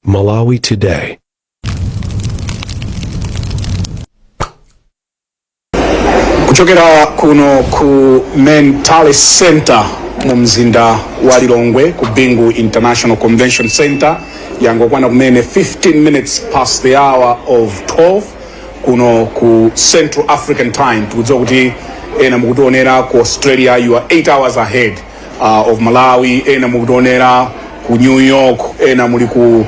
Malawi Today. Kuchokera kuno ku main tally center mu mzinda wa Lilongwe, ku Bingu International Convention Center, yangokwana kumene 15 minutes past the hour of 12 kuno ku Central African Time. Tikudziwa kuti ena mukutionera ku Australia, you are 8 hours ahead of Malawi. Ena mukutionera ku New York, ena muli ku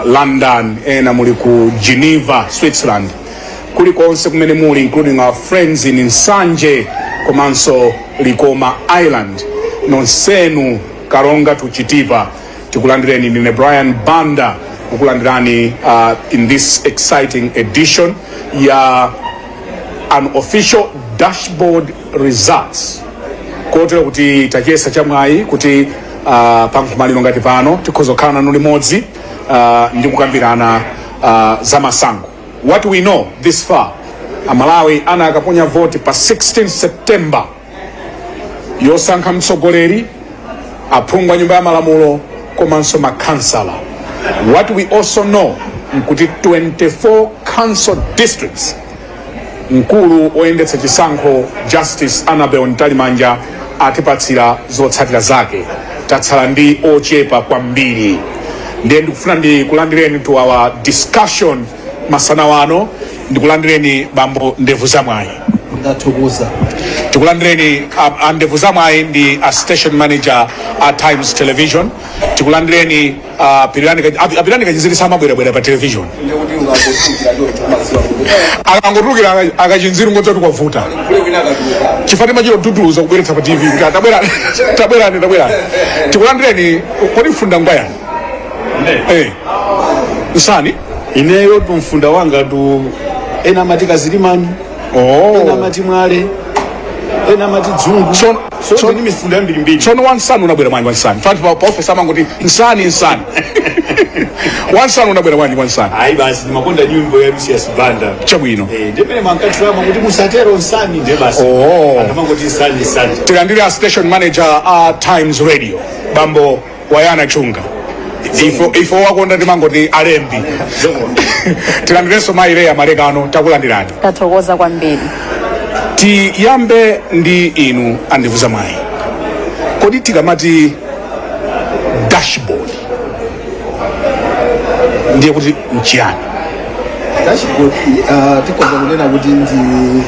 London, ena muli ku Geneva, Switzerland, kulikonse kumene muli, including our friends in Nsanje komanso Likoma Island, nonsenu, Karonga to Chitipa, tikulandireni. Ndine Brian Banda kukulandirani in this exciting edition ya unofficial dashboard results, kotero kuti tachiyesa chamwayi kuti pa nkhomaliro ngati pano tikhoza kukhala nanu limodzi ndi kukambirana za masankho. What we know this far, Amalawi ana akaponya voti pa 16 September yosankha mtsogoleri, aphungu a Nyumba ya Malamulo komanso makhansala. What we also know nkuti 24 council districts, mkulu oyendetsa chisankho Justice Annabel Mtalimanja atipatsira zotsatira zake. Tatsala ndi ochepa kwambiri. Ndiye ndikufuna ndikulandireni to our discussion masana wano. Ndikulandireni, bambo Ndevu Zamwayi. Ndathokoza. Tikulandireni a Ndevu Zamwayi, ndi a station manager a Times Television. Tikulandireni Apirani Kachinziri. Samabwerabwera pa television. Ndikuti ungangotulukira choncho, umadziwa kuti Akangotulukira Akachinziri, ngodzoti kwavuta. Kule wina akatuluka. Chifukwa timachita kududuluza kubweretsa pa TV kuti tabwerani, tabwerani, tabwerani. Tikulandireni. Kodi mfunda ngwayani? Nsani. Ineyo tumfunda wanga tu, ena amati Kazilimani, ena amati Mwale, ena amati Dzungu. So ndi mifunda yambirimbiri. Tsono wansani unabwera mwanji? Wansani fati pa office amangoti nsani, nsani. Wansani unabwera mwanji wansani? Ayi basi, ndimakonda nyimbo ya Lucius Banda. Chabwino. Eh, ndimene mankatulama kuti musatero nsani, nde basi anthu amangoti nsani, nsani. Tilandire a station manager a Times Radio, bambo Wayana Chunga. Ifo wakonda timangoti alembi. Tilandirenso mayi Leya Malekano. Takulandirani. Tathokoza kwambiri. Tiyambe ndi inu, Andevu Zamwayi. Kodi tikamati dashboard ndiye kuti nchiyani? Dashboard, tikhoza kunena kuti ndi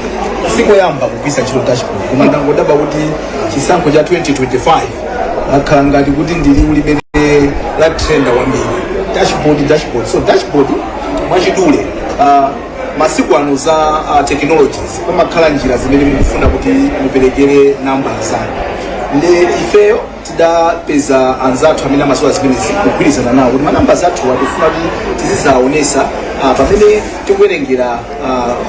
sikoyamba kugwiritsa ntchito dashboard, koma ndangodabwa kuti chisankho cha 2025 akhala ngati kuti ndi liwu limene la trenda kwambiri, dashboard, dashboard. So dashboard mwachidule, masiku ano za technologies, pamakhala njira zimene mukufuna kuti muperekere namba zanu. Ndi ifeyo tidapeza anzathu amene amadziwa zimenezi, kugwirizana nawo kuti manamba athu tikufuna kuti tizizaonesa pamene tikuwerengera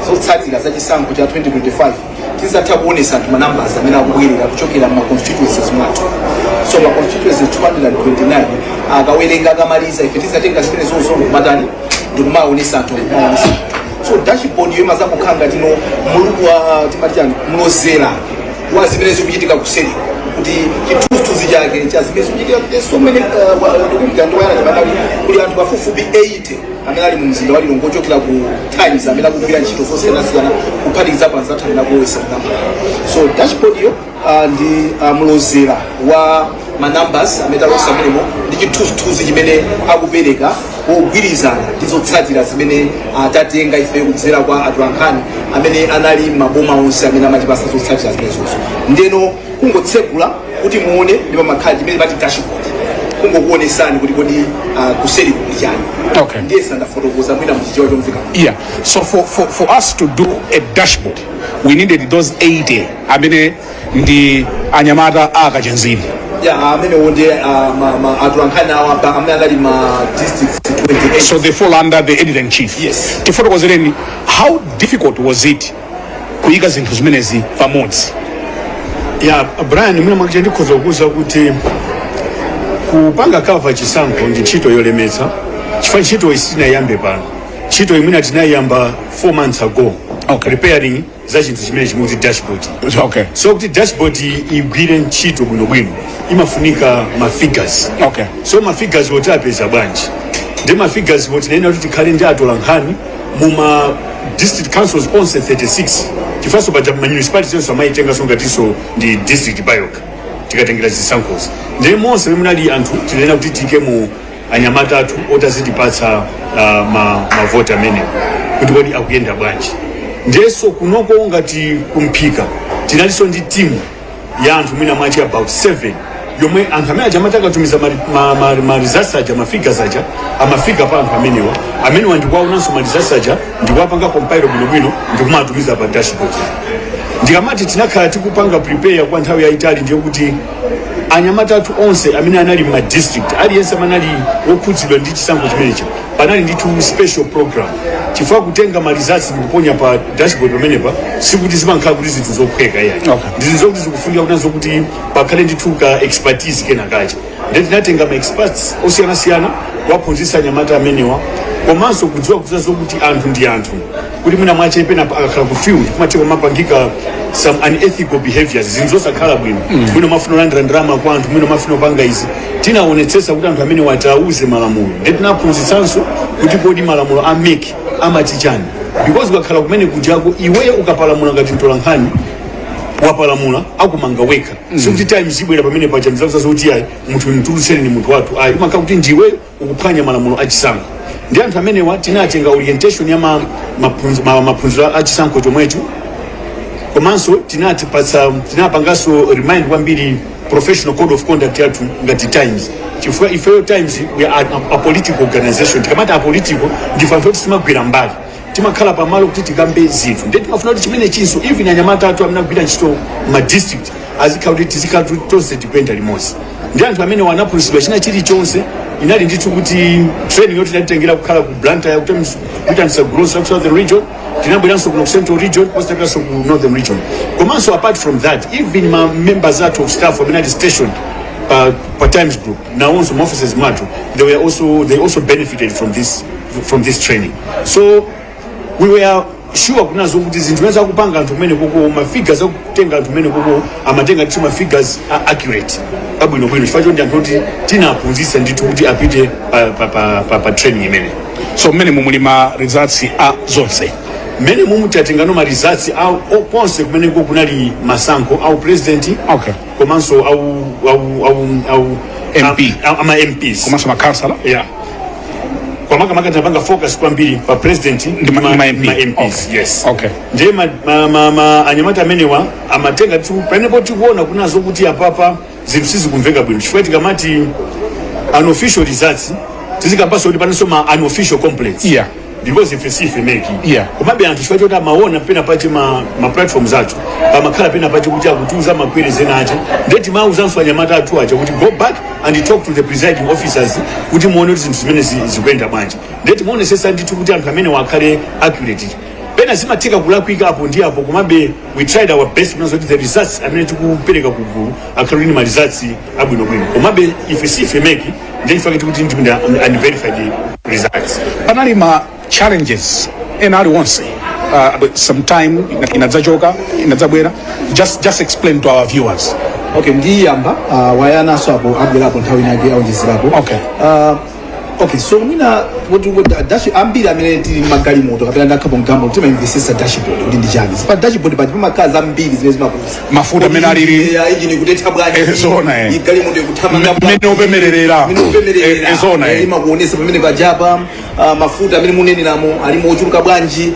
zotsatira za chisankho cha 2025, tizatha kuonesa anthu manambers amene akubwerera kuchokera ma constituencies mwathu. So ma constituencies 229 akawerenga, akamaliza, ife tizatenga zimene zozo kumatani, ndikumaonesa anthu, ndikumaonesa. So dashboard yo imazakukhala ngati no timati chani, mulozera wa zimene zikuchitika kuseri, kuti chithunzithunzi chake cha zimene zikuchitika. So many, ndikumbukira ndiwayana timanali kuli anthu pafupifupi 80 amene ali mu mzinda wa Lilongwe ochokera ku Times amene akugwira ntchito zosiyanasiyana, kuphatikizapo anzathu amene akuwesa namba. So dashboard yo ndi mlozera wa ma numbers amene talosa amenemo ndi chithunzithunzi chimene akupereka pogwirizana ndi zotsatira zimene tatenga ife kudzera kwa atolankhani amene anali maboma onse amene amatipasa zotsatira zimenezozo. Ndeno kungotsegula kuti muone, ndi pamakhala chimene pati dashboard, kungokuonesani kuti kodi kuseri kuli chani. Ndiye sandafotokoza mwina muchichewa chomveka. Yeah. So for us to do a dashboard, we needed those 80 amene ndi anyamata a Akachinziri. Ya, amenewo ndi atolankhani awo amene anali ma districts 28. So they fall under the editor in chief. Yes. Tifotokozereni, how difficult was it kuyika zinthu zimenezi pamodzi? Ya Brian, mwina mwake ndikhoza kukuza kuti kupanga cover chisankho ndi ntchito yolemetsa, chifukwa ntchito sitinayambe pano. Ntchito imwina tinayamba 4 months ago, preparing za chinthu chimene chimuti dashboard. So kuti dashboard igwire ntchito bwinobwino, imafunika ma figures. So ma figures woti apeza bwanji? Ndi ma figures wo tinena kuti tikhale ndi atolankhani muma district councils onse 36, chifukwa paja ma municipalities onse amayitenganso ngatinso ndi district payokha tikatengera zisankhozi. Ndiye monse momwe munali anthu, tinena kuti tiyike mu anyamata athu otazitipatsa mavoti amenewo kuti kodi akuyenda bwanji. Ndiyenso kunoko ngati kumphika tinalinso ndi timu ya anthu mwina mwachi about 7, yomwe anthu amene aja amati akatumiza ma results aja, ma figures aja, amafika pa anthu amenewa. Amenewa ndikuwaonanso ma results aja, ndikuwapanga compile bwinobwino, ndikumatumiza pa dashboard. Ndikamati tinakhala tikupanga prepare kwa nthawi yayitali, ndiye kuti anyamata athu onse amene anali ma district, aliyense amene anali wokhudzidwa ndi chisankho chimenechi, panali ndithu special program, chifukwa kutenga ma results ndikuponya pa dashboard pamenepa sikuti zimakhala kuti zinthu zophweka yayi. Ndi zinthu zokuti zikufunika kunanso kuti pakhale ndithu ka expertise kena kacha. Ndiye tinatenga ma experts osiyanasiyana kuwaphunzitsa anyamata amenewa, komanso kudziwa kudziwa zokuti anthu ndi anthu, kuti mwina mwache pena akakhala ku field kumatheka kumapangika some unethical behaviors, zinthu zosakhala bwino. Mwina mafuna kulandira ndalama kwa anthu, mwina mafuna kupanga izi. Tinaonetsetsa kuti anthu amene watauze malamulo, ndiye tinaphunzitsanso kuti kodi malamulo a MEC amati chani, because ukakhala kumene kujako iweyo ukapalamula ngati mtolankhani, wapalamula, akumanga wekha. Sikuti Times ibwera pamene paja mzakuza zoti ayi, munthu mtulutseni, ni munthu wathu, ayi. Imakhala kuti ndiwe ukuphwanya malamulo achisankho. Ndi anthu amenewa tinatenga orientation ya maphunziro achisankho chomwecho, komanso tinatipatsa, tinapanganso remind kwambiri professional code of conduct yathu ngati Times, chifukwa ifeyo Times we are a political organization. Tikamati apolitical, ndife anthu oti timagwira mbali, timakhala pamalo kuti tikambe zinthu. Ndiye timafuna kuti chimene chinso even anyamata athu amene agwira ntchito ma district azikhala kuti tizikhala kuti tonse tikuyenda limodzi. Ndi anthu amene wanaphunzitsidwa china chilichonse. Inali ndithu kuti training yoti tinatitengera kukhala ku Blantyre, kuitanisa growth ku Southern Region, tinabweranso kuno ku Central Region, positapiranso ku Northern Region. Komanso apart from that, even ma members athu of staff amene ali stationed pa Times Group nawonso ma offices mwathu, they also benefited from this training. So we were sure kunazo kuti zinthu zimene zakupanga anthu kumene koko, ma figures akutenga anthu kumene koko, amatenga ndithu ma figures accurate, abwinobwino, chifukwa choti anthu kuti tinaphunzitsa ndithu kuti apite pa training imene. So mmene mumuli ma results a zonse? Mmene mumu tatengano ma results a konse kumeneko kunali masankho au president, komanso au MP. Ama MPs. Komanso makhansala. Yeah, kwamakamaka tinapanga focus kwambiri pa president Ndi ma MP. Ma MPs. Yes. Ndiye anyamata amenewa amatenga tu pamenepo tikuona kunazo kuti apapa zinthu sizikumveka bwino, chifukwa tikamati unofficial results, tizikambanso kuti panenso ma unofficial complaints, because ife sife MEC. Komabe anthu, chifukwa choti amaona pena pache ma platforms athu pamakhala pena pache kuti akutiuza ma queries ena ache, ndiye timauzanso anyamata athu aja kuti go back and talk to the presiding officers kuti muone kuti zinthu zimene zikuyenda bwanji. Ndiye timaonesesa ndithu kuti anthu amene wakhale accurate. Pena zimatheka kulakwika apo ndi apo, komabe we tried our best kunazo kuti the results amene tikupereka kugulu akhale ndi ma results abwinobwino. Komabe ife sife MEC, ndiye chifukwa kuti ndi unverified results. Panali ma challenges ena aliwonse? Sometime inadzachoka, inadzabwera, just explain to our viewers. Okay, ndiyamba, wayanaso apo abwerapo nthawi inake aonjezerapo. Okay, so mwina kuti dash, ambiri amene tili magalimoto kapena ndakhapo mgalimoto timaimvesesa dashboard kuti ndi chani. Pa dashboard paja pamakhala zambiri zimene zimakuza Mafuta amene alili. Engine ikutentha bwanji, Zona, eh. Galimoto ikuthamanga. Mmene upemererera. Mmene upemererera. Zona, eh. Imakuonesa pamene pajapa mafuta amene muneneramo alimo ochuluka bwanji,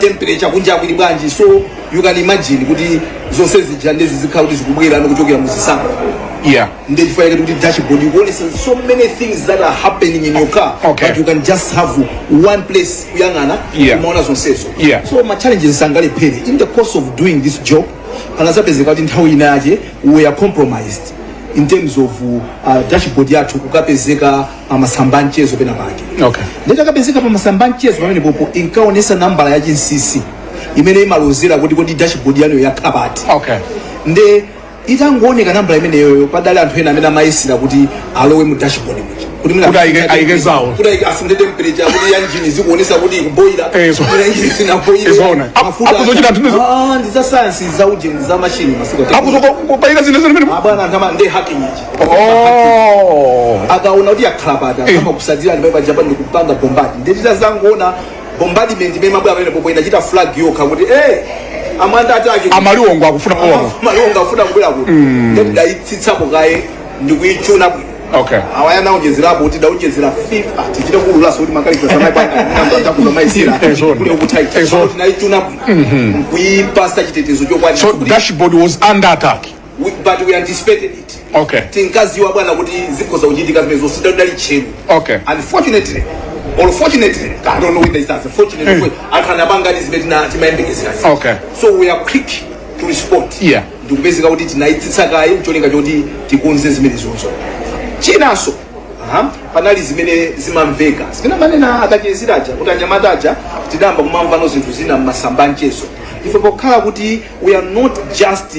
temperature kunja ili bwanji. So you can imagine kuti zonse zija ndezi zikhala kuti zikubwera kuchokera muzisankho. Ndi chifukwa chake kuti dashboard ikuonesa so many things that are happening in your car, but you can just have one place kuyang'ana, kumaona zonsezo. So ma challenges sangalephere. In the course of doing this job, panazapezeka kuti nthawi inache we are compromised in terms of dashboard yathu kukapezeka pa masamba mchezo pena pake. Nditakapezeka pa masamba mchezo pamene popo, inkaonesa nambala ya chinsinsi imene imalozera kuti kodi dashboard yanuyo yakhala pati. Nde itangooneka nambala imeneyoyo, padali anthu ena amene amayesera kuti alowe mu dashboard muja kuti Kuti mwina Kuti ayike zawo. Kuti asinthe temperature, kuti ya engine zikuonesa kuti ikuboila. Eh. Mwina engine sinaboile. Zona. Mafuta Akuzochita Ah, ndi za science, za ujeni, za machine masiku. Akuzopayika zinthu zimene Abwana, anthu ama ndi hacking ichi. Oh. Akaona kuti yakhala pata, amakusadzira ndi pa Japan ndikupanga bombard. Ndetita zangoona bombardment imene mabwera pamene popo inachita flag yokha kuti amanda atake. Amaliwongo akufuna kuwongo. Malonga afuna kubwera kuti ndetidayitsitsapo kaye ndikuyichuna bwino. Awaya naonjezerapo kuti daonjezera 5, tichite kuululaso kuti makalikulas amapanga maisira. Zona. Kule ukutaita. Zona. Tinaichuna bwino nkuyipasa chitetezo chokwanira. So dashboard was under attack. But we anticipated it. Tinkaziwa bwana kuti zikhoza kuchitika zimene zosidadali tcheru. Unfortunately or fortunately, I don't know whether it's unfortunately, anthu anapanga ndi zimene timayembekezera. So we are quick to respond. Ndikupezeka kuti tinayitsitsa kaye mcholinga choti tikonze zimene zonso. Chinanso, aha, panali zimene zimamveka, zimene amanena akachezeraja kuti anyamata aja, tidayamba kumamvano zinthu zina mmasamba mchezo. Ife pokhala kuti we are not just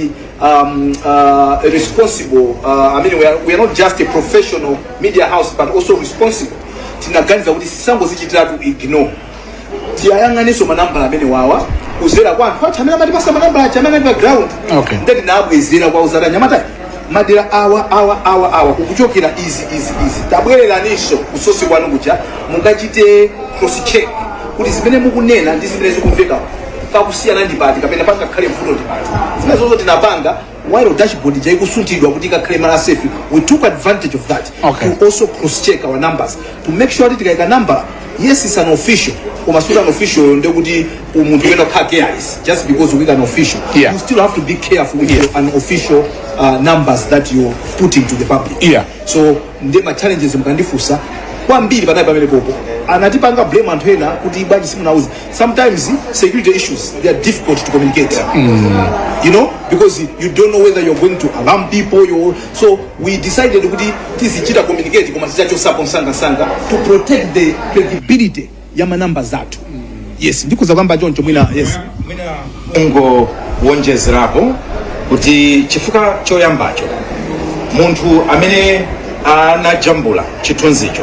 responsible, I mean, we are not just a professional media house but also responsible, tinaganiza kuti sisangozichitiratu ignore, tiyayang'anenso manambala amene wawa kuzera kwa anthu athu amene amatipasa manambala aja amene ali pa ground. Ndati nabwezera kwa uzati anyamata, madera awa, awa, awa, awa kukuchokera izi, izi, izi, tabwereraninso ku source kwanu kuja, mungachite cross check kuti zimene mukunena ndi zimene zikumveka pakusiyana ndi pati, kapena pangakhale mvuto ndi pati. Zimene zonso tinapanga while dashboard ija ikusunthidwa kuti ikakhale mala safe. We took advantage of that to also cross check our numbers to make sure kuti tikayika number, yes, it's an official, koma suti an official ndekuti umunthu wena kukhala careless just because we an official. You still have to be careful with your unofficial numbers that you're putting to the public. So ndi ma challenges mukandifunsa kwambiri panali pamene popo anatipanga blame anthu ena kuti bwanji simunauze. Sometimes security issues, they are difficult to communicate because you don't know whether you're going to alarm people. So we decided kuti tizichita communicate koma tichachosapo msangasanga to protect the credibility ya manamba zathu. Yes, ndikuza kwamba choncho mwina, yes. Mwina kungowonjezerapo kuti chifukwa choyambacho, munthu amene anajambula chithunzicho,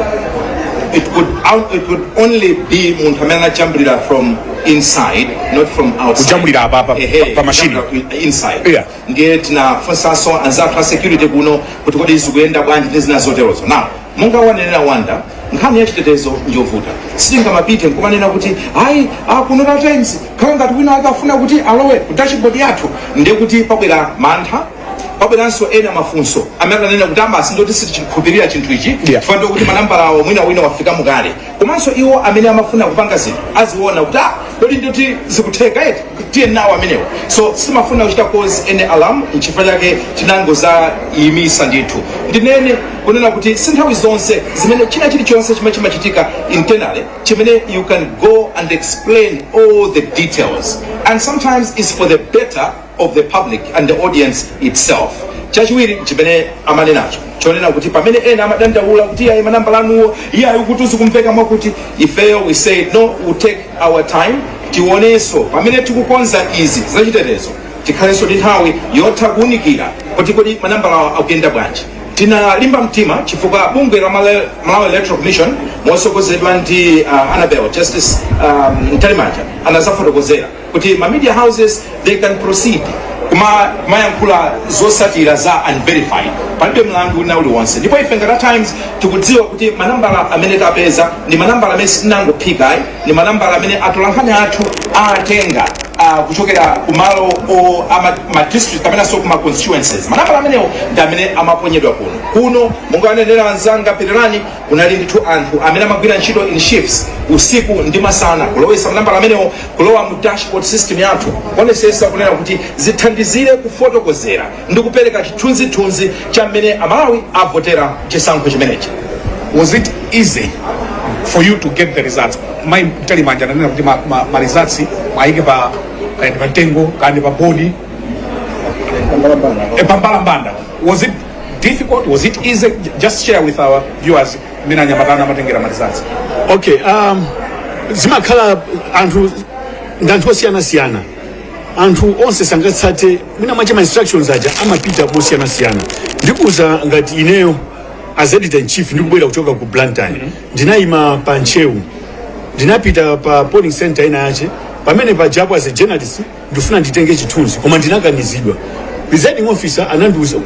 it could only be munthu amene anajambulira from inside, not from outside. Kujambulira apa Ehe, pa machine. Kujambulira inside. Ndiye tinafunsanso anzathu a security kuno kuti kodi zikuyenda bwanji ndi zina zoterozo. Now, monga wanenera Wanda, nkhani ya chitetezo njovuta. Sitingamapite nkumanena kuti ayi, kuno ta Times khala ngati wina akafuna kuti alowe ku dashboard yathu, ndiye kuti pabwera mantha, pabweranso ena mafunso amene akanena kuti amasi ndoti sitichikhulupirira chinthu ichi, chifukwa ndikuti manambala awo mwina wina wafika mukale. Komanso iwo amene amafuna kupanga zinthu aziona kuti, ah, kodi ndoti zikutheka eti, tiye nawo amenewo. So sitimafuna kuchita cause any alarm, nchifukwa chake tinangozayimisa ndithu. Ndinene kunena kuti si nthawi zonse zimene china chilichonse chimene chimachitika internally chimene you can go and explain all the details, and sometimes it's for the better of the public and the audience itself. Chachiwiri chimene amanenacho, chonena kuti pamene ena amadandaula kuti iyayi, manambala anuwo, iyayi, kuti zikumveka mwakuti, ifeyo we say no, we take our time, tionenso pamene tikukonza izi zachitetezo, tikhalenso ndi nthawi yotha kuwunikira kuti kodi manambala awa akuyenda bwanji. Tinalimba mtima chifukwa bungwe la Malawi Electoral Commission, motsogozedwa ndi Annabel Justice Mtalimanja, anazafotokozera kuti ma media houses, they can proceed kumayankhula zosatira za unverified, palibe mlandu wina uliwonse. Ndipo ife ngati Times tikudziwa kuti manambala amene tapeza ndi manambala amene sitinangophika ayi, ndi manambala amene atolankhani athu atenga kuchokera kumalo o ama, ma district kapenanso kuma constituencies. Manambala amenewo ndi amene amaponyedwa kuno. Kuno, monga anenera anzanga Pitirani, kunali ndithu anthu amene amagwira ntchito in shifts, usiku ndi masana, kulowesa manambala amenewo, kulowa mu dashboard system yathu, kuonesesa kunena kuti zithandizire kufotokozera ndi kupereka chithunzithunzi cha mmene Amalawi avotera chisankho chimenechi. Was it easy for you to get the results? Mai Mtalimanja ananena kuti ma results mwayike pa kandi pa mtengo, kandi pa bodi, pambalambanda. Was it difficult? Was it easy? Just share with our viewers mmene anyamatana amatengera ma results. Okay, zimakhala anthu ndi anthu osiyanasiyana. Anthu onse sangatsate mwina mwache ma instructions aja, amapita mosiyanasiyana. Ndikuza ngati ineyo As editor in chief, ndikubwera kuchoka ku Blantyre, ndinayima pa Ntcheu, ndinapita pa polling center ina yache. Pamene pajapo, as a journalist, ndifuna nditenge chithunzi, koma ndinakanizidwa. Presiding officer anandiuza.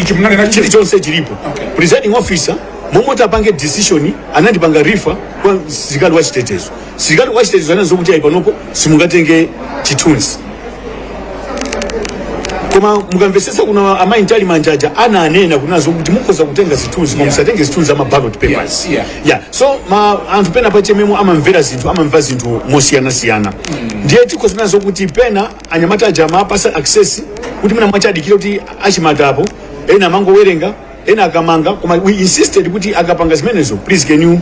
Ichi munanena? Chilichonse chilipo. Presiding officer, momwe tapange decision, anandipanga refer kwa msilikali wa chitetezo. Msilikali wa chitetezo anandiuza kuti, "Ayi, panopo simungatenge chithunzi." Koma mukamvetsetsa, kuna amayi Mtalimanja aja ananena kunazo kuti mukhoza kutenga zithunzi, koma musatenge zithunzi ama ballot papers. Yeah, so ma anthu pena pachememo amamvera zinthu, amamva zinthu mosiyanasiyana. Ndiye tikhoza nazo kuti pena anyamata aja amapasa access kuti mwina mwachadikira kuti achimatapo, ena amangowerenga, ena akamanga. Koma we insisted kuti akapanga zimenezo, please, can you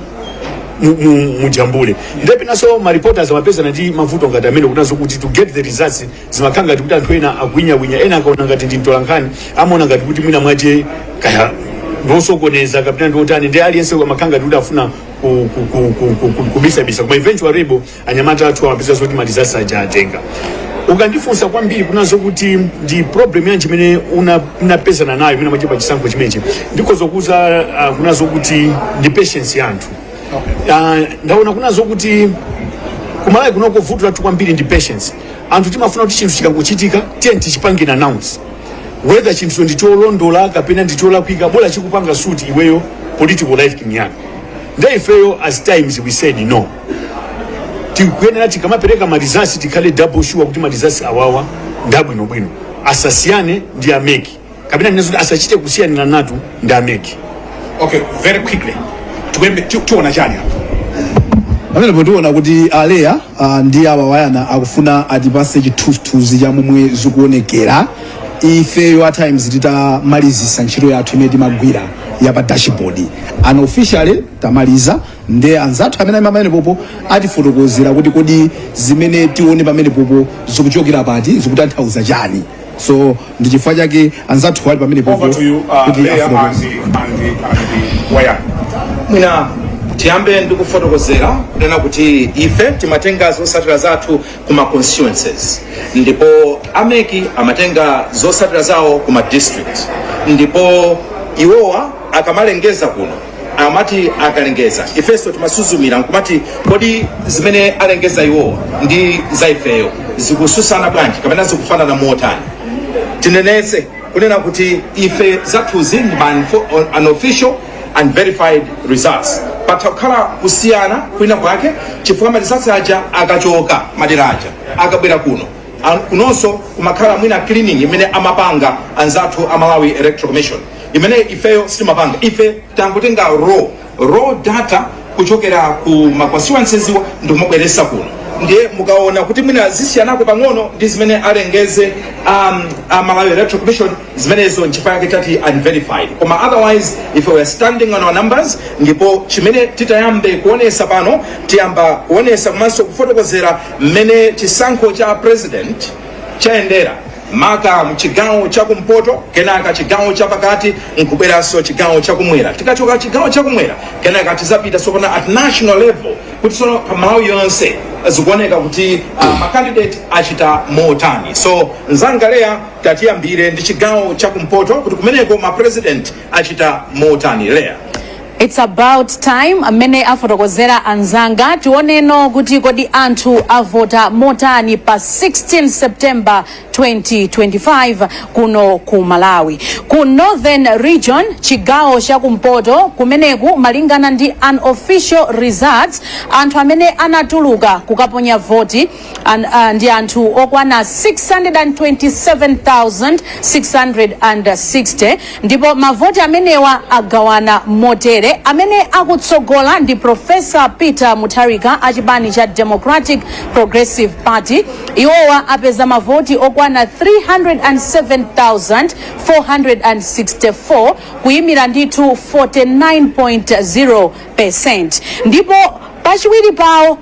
mujambule? Ndiye penanso ma reporters amapezana ndi mavuto ngati amene kunazo kuti to get the results zimakhala ngati kuti anthu ena akwinyakwinya, ena akaona ngati ndi mtolankhani, amaona ngati kuti mwina mwache kaya ndosokoneza kapena ndiotani. Ndi aliyense amakhala ngati kuti afuna kubisabisa. Koma eventually rebo anyamata athu amapeza zoti ma results aja atenga. Ukandifunsa kwambiri kunazo kuti ndi problem yanji imene unapezana nayo imene mwache pa chisankho chimenechi, ndikhoza kuuza kunazo kuti ndi patience ya anthu. Ndaona kunazo kuti kumalawi kunoko vuto lathu kwambiri ndi patience. Anthu timafuna kuti chinthu chikangochitika, tiye tichipangire announce, whether chinthucho ndi cholondola kapena ndi cholakwika, bola chikupanga suit iweyo political liking yako. Nde ifeyo as Times, we said no, tikuyenera tikamapereka ma results tikhale double sure kuti ma results awawa ndabwinobwino, asasiyane ndi a MEC, kapena ndinazoti asachite kusiyanira natu ndi a MEC. Okay, very quickly, tikuyembe tiona chani apa? Pamenepo tiona kuti aleya ndi awa wayana akufuna atipase chithunzithunzi cha momwe zikuonekera. Ifeyo a Times titamalizisa ntchito yathu imene timagwira ya pa dashboard, unofficially tamaliza, nde anzathu amene ali pamenepopo atifotokozera kuti kodi zimene tione pamenepopo zikuchokera pati, zikutanthauza chani. So ndi chifukwa chake anzathu ali pamenepopo Over to you, kuti Leah afotokoze. and Wayana. Mwina tiyambe ndi kufotokozera kunena kuti ife timatenga zotsatira zathu kuma constituencies, ndipo a MEC amatenga zotsatira zawo kuma district. Ndipo iwowa akamalengeza kuno, amati akalengeza, ifenso timasuzumira nkumati, kodi zimene alengeza iwowa ndi za ifeyo zikususana bwanji kapena zikufanana motani? Tinenetse kunena kuti ife zathuzi ndi ma unofficial and verified results. Patha kukhala kusiyana kwina kwake chifukwa ma results aja akachoka madera aja, akabwera kuno, kunonso kumakhala mwina cleaning imene amapanga anzathu a Malawi Electoral Commission, imene ifeyo sitimapanga. Ife tangotenga raw data kuchokera ku ma constituencies iwo ndikumabweresa kuno. Ndiye mukaona kuti mwina zisiyanako pang'ono ndi zimene alengeze a Malawi Electoral Commission, zimenezo nchifukwa chake tati unverified. Koma otherwise if we are standing on our numbers. Ndipo chimene titayambe kuonesa pano, tiyamba kuonesa komanso kufotokozera mmene chisankho cha president chayendera, maka mchigawo chakumpoto, kenaka chigawo chapakati, nkubweranso chigawo chakumwera. Tikachoka chigawo chakumwera, kenaka tizapita sopano at national level, kuti sono pa Malawi yonse zikuoneka kuti ma candidate achita motani. So mzanga Leya, tatiyambire ndi chigawo chakumpoto, kuti kumeneko ma president achita motani, Leya? It's about time. Amene afotokozera anzanga, tioneno kuti kodi anthu avota motani pa 16 September 2025 kuno ku Malawi. Ku Northern Region, chigawo chakumpoto, kumeneku malingana ndi unofficial results, anthu amene anatuluka kukaponya voti ndi anthu okwana 627,660, ndipo mavoti amenewa agawana motere: amene akutsogola ndi Professor Peter Mutharika achipani cha Democratic Progressive Party. Iwowa apeza mavoti okwana 307,464, kuyimira ndithu 49.0%. Ndipo pachiwiri pawo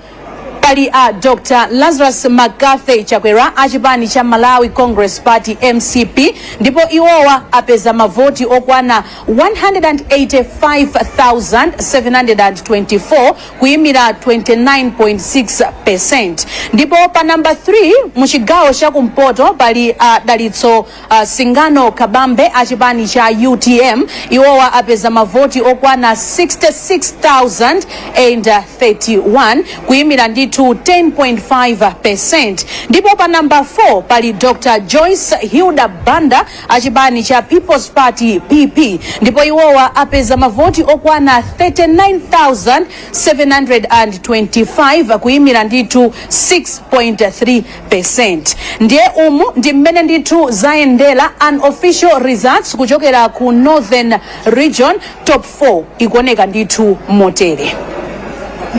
pali pali a Dr Lazarus McCarthy Chakwera achipani cha Malawi Congress Party, MCP, ndipo iwowa apeza mavoti okwana 185,724, kuyimira 29.6%. Ndipo pa namba 3 mu chigawo chakumpoto pali a Dalitso Singano Kabambe achipani cha UTM. Iwowa apeza mavoti okwana 66,031, kuyimira ndithu 10.5%. Ndipo pa namba 4 pali Dr Joyce Hilda Banda achipani cha People's Party, PP, ndipo iwowa apeza mavoti okwana 39,725, kuyimira ndithu 6.3%. Ndiye umu ndi mmene ndithu zayendera, unofficial results kuchokera ku Northern Region. Top 4 ikuoneka ndithu motere.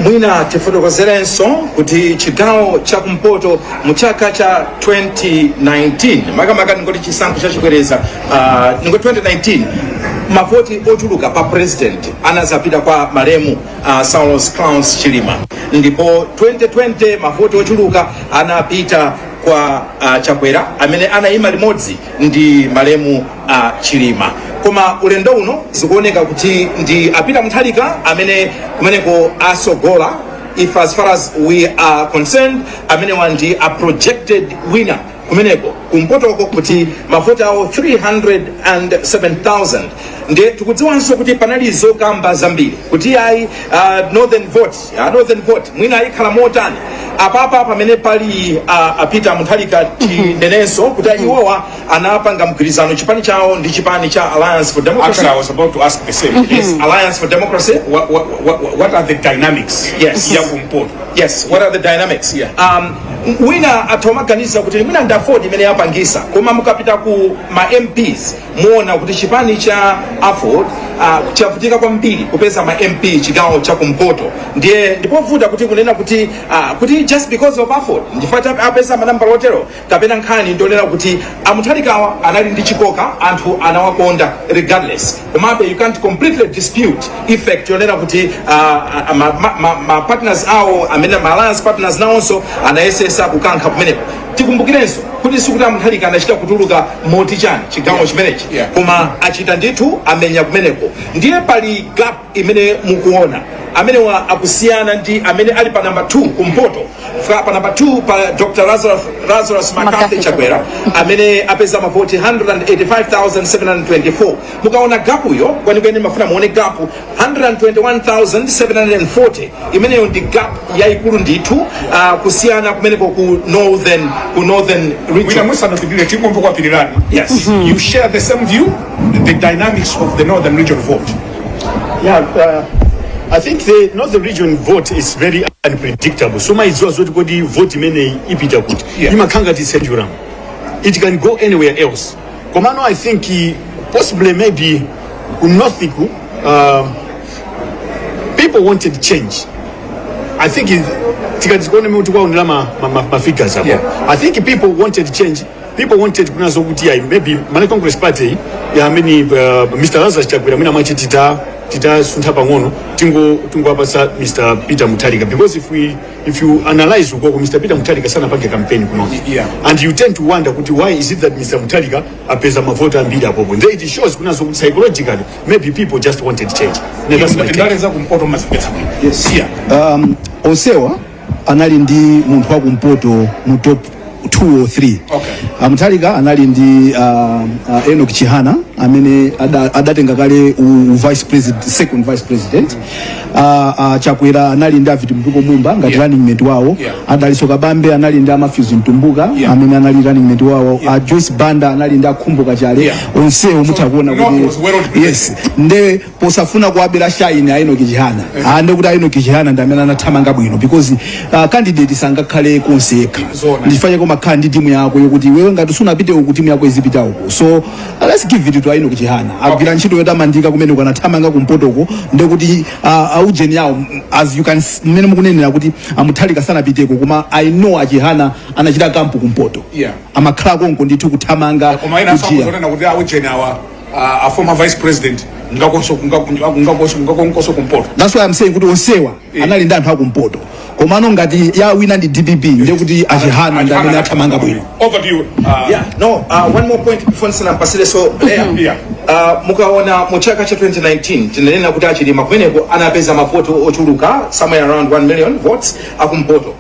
Mwina tifotokozerenso kuti chigawo chakumpoto mu chaka cha 2019, makamaka ningoti chisankho chachibwereza, ningoti 2019, mavoti ochuluka pa president anazapita kwa malemu Saulos Klaus Chilima, ndipo 2020 mavoti ochuluka anapita kwa Chakwera amene anayima limodzi ndi malemu Chilima. Koma ulendo uno zikuoneka kuti ndi a Peter Mutharika amene kumeneko asogola. If as far as we are concerned, amenewa ndi a projected winner kumeneko kumpotoko, kuti mavoti awo 307,000. Ndiye tikudziwanso kuti panali zokamba zambiri kuti ayi, northern vote, northern vote mwina ikhala motani apapa pamene pali a Peter Mutharika. Tinenenso kuti iwowa anapanga mgwirizano chipani chawo ndi chipani cha Alliance for Democracy. Actually, I was about to ask the same. Yes, Alliance for Democracy. What are the dynamics Yes. ya kumpoto? Yes, what are the dynamics? Yeah. Wina athu amaganiza kuti mwina ndi AFORD imene yapangisa, koma mukapita ku ma MPs muona kuti chipani cha AFORD chavutika kwambiri kupeza ma MP chigawo cha kumpoto. Ndiye ndipovuta kuti kunena kuti just because of AFORD ndifata apeza manambala otero, kapena nkhani ndionena kuti a Mutharikawa anali ndi chikoka, anthu anawakonda regardless. Komabe you can't completely dispute effect yonena kuti ma partners awo amene ma alliance partners nawonso anayesesa kukankha kumeneko. Tikumbukirenso kuti sikuti a Mutharika anachita kutuluka moti chani chigawo chimenechi, koma achita ndithu amenya kumeneko. Ndiye pali gap imene mukuona amenewa akusiyana ndi amene ali pa namba 2 kumpoto. Pa namba 2 pa Dr Lazarus McCarthy McCarthy Chakwera amene apeza mavoti 185,724. Mukaona gapuyo kwenikweni, mafuna muone gap 121,740, imeneyo ndi gap yayikulu ndithu kusiyana kumeneko ku northern Mwina region. Musanapitirire, tingomva kwa Pirirani. Yes. You share the same view, the dynamics of the northern region vote? Yeah, I think the northern region vote is very unpredictable. So maidziwa zoti kodi vote imeneyi ipita kuti? Imakhala ngati pendulum. It can go anywhere else. Komano I think possibly maybe ku north ku people wanted change. I think tikati tikuone kuti kwaonera ma figures apo. I think people wanted change. People wanted kunazo kuti ayi, maybe Malawi Congress Party ya amene Mr. Lazarus Chakwera, mwina mwachi titasuntha pang'ono, tingowapasa Mr. Peter Mutharika, because if you analyze ukoko, Mr. Peter Mutharika sanapange campaign kuno. And you tend to wonder kuti why is it that Mr. Mutharika apeza mavota ambiri apopo? Then it shows kunazo kuti psychologically maybe people just wanted change. Now, that's my take. Ndale za kumpoto mazipetsa bwino. Yes. Yeah. Onsewa anali ndi munthu wakumpoto mu top 2 or 3. A Mutharika anali ndi Enoch Chihana amene adatenga kale u vice president, second vice president. Chakwera anali ndi a Vitumbiko Mumba ngati running mate wawo. A Dalitso Kabambe anali ndi a Matthews Mtumbuka amene anali running mate wawo. A Joyce Banda anali ndi a Khumbo Kachali. Onsewo mutha kuona North kuti was well represented. Yes, nde posafuna kuwabera shine a Enoch Chihana, ande kuti a Enoch Chihana ndi amene anathamanga bwino, because candidate sangakhale konse yekha. Zona. Ndifanye kumakhala ndi timu yako yokuti iwewe ngati sunapite uku, timu yako izipita uku. So let's give it to Enoch Chihana, agwira ntchito yotamandika kumene kanathamanga kumpotoko. Ndekuti aujeni yawo, as you can mmene mukunenera kuti a Mutharika sanapiteko, koma I know a Chihana anachita camp kumpoto. Amakhala konko ndithu kuthamanga Koma ena kujiya. asakunena kuti aujeni awa, a former vice president, ngakonso ngakonso ngakonso kumpoto. That's why I'm saying kuti onsewa anali ndi anthu akumpoto, koma Komano ngati ya wina ndi DPP, ndiye kuti aChihana ndi amene athamanga bwino. Over to you. Yeah, no, one more point before ndisanampasire so Leah. Mukaona mu chaka cha 2019, tinanena kuti aChilima kumeneko anapeza mavoti ochuluka, somewhere around 1 million votes akumpoto.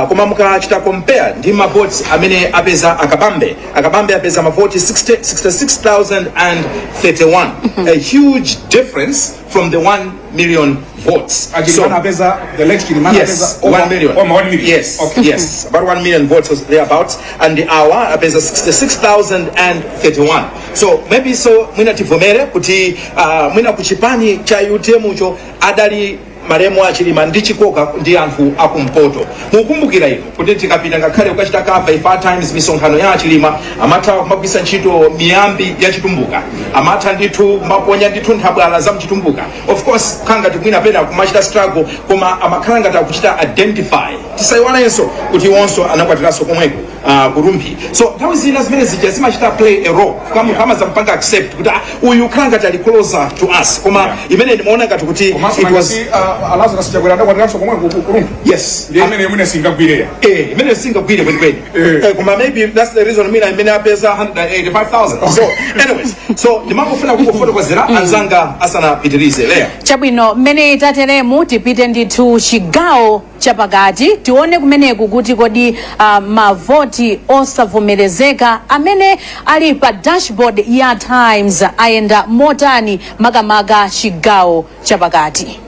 Koma mukachita compare ndi mavotes amene apeza aKabambe, aKabambe apeza mavoti 60 66,031, a huge difference from the 1 million votes. AChilima apeza, the late Chilima Yes, apeza 1 million. Over 1 million. Yes, yes, about 1 million votes was thereabouts, and the awa apeza 66,031. So maybe, so mwina tivomere kuti mwina kuchipani cha UTM cho adali malemu aChilima ndi chikoka ndi anthu akumpoto. Mukumbukira ino kuti tikapita ngakhale kukachita cover ifa Times misonkhano ya aChilima, amatha kumagwisa ntchito miyambi ya Chitumbuka, amatha ndithu kumaponya ndithu nthabwala za mchitumbuka. Of course khala ngati mwina pena kumachita struggle, koma amakhala ngati akuchita identify. Tisayiwalenso kuti iwonso anakwatiranso komweko ku Rumphi, so nthawi zina zimene zija zimachita play a role kama kama zampanga accept kuti ah, uyu khala ngati ali closer to us. Koma imene ndimaona ngati kuti Komanso it was nangasi Lazarus Chakwera adakwatiranso komwe ku Rumphi. Yes. Ndiye imene mwina singagwireya. Eh, imene singagwire kwenikweni. Eh, koma maybe that's the reason mina imene apeza 185,000. So anyways, so ndimangofuna kungofotokozera anzanga asanapitirize. Leya. Chabwino, mmene tateremu tipite ndithu chigawo chapakati, tione kumeneku kuti kodi mavoti osavomerezeka amene ali pa dashboard ya Times ayenda motani, makamaka chigawo chapakati.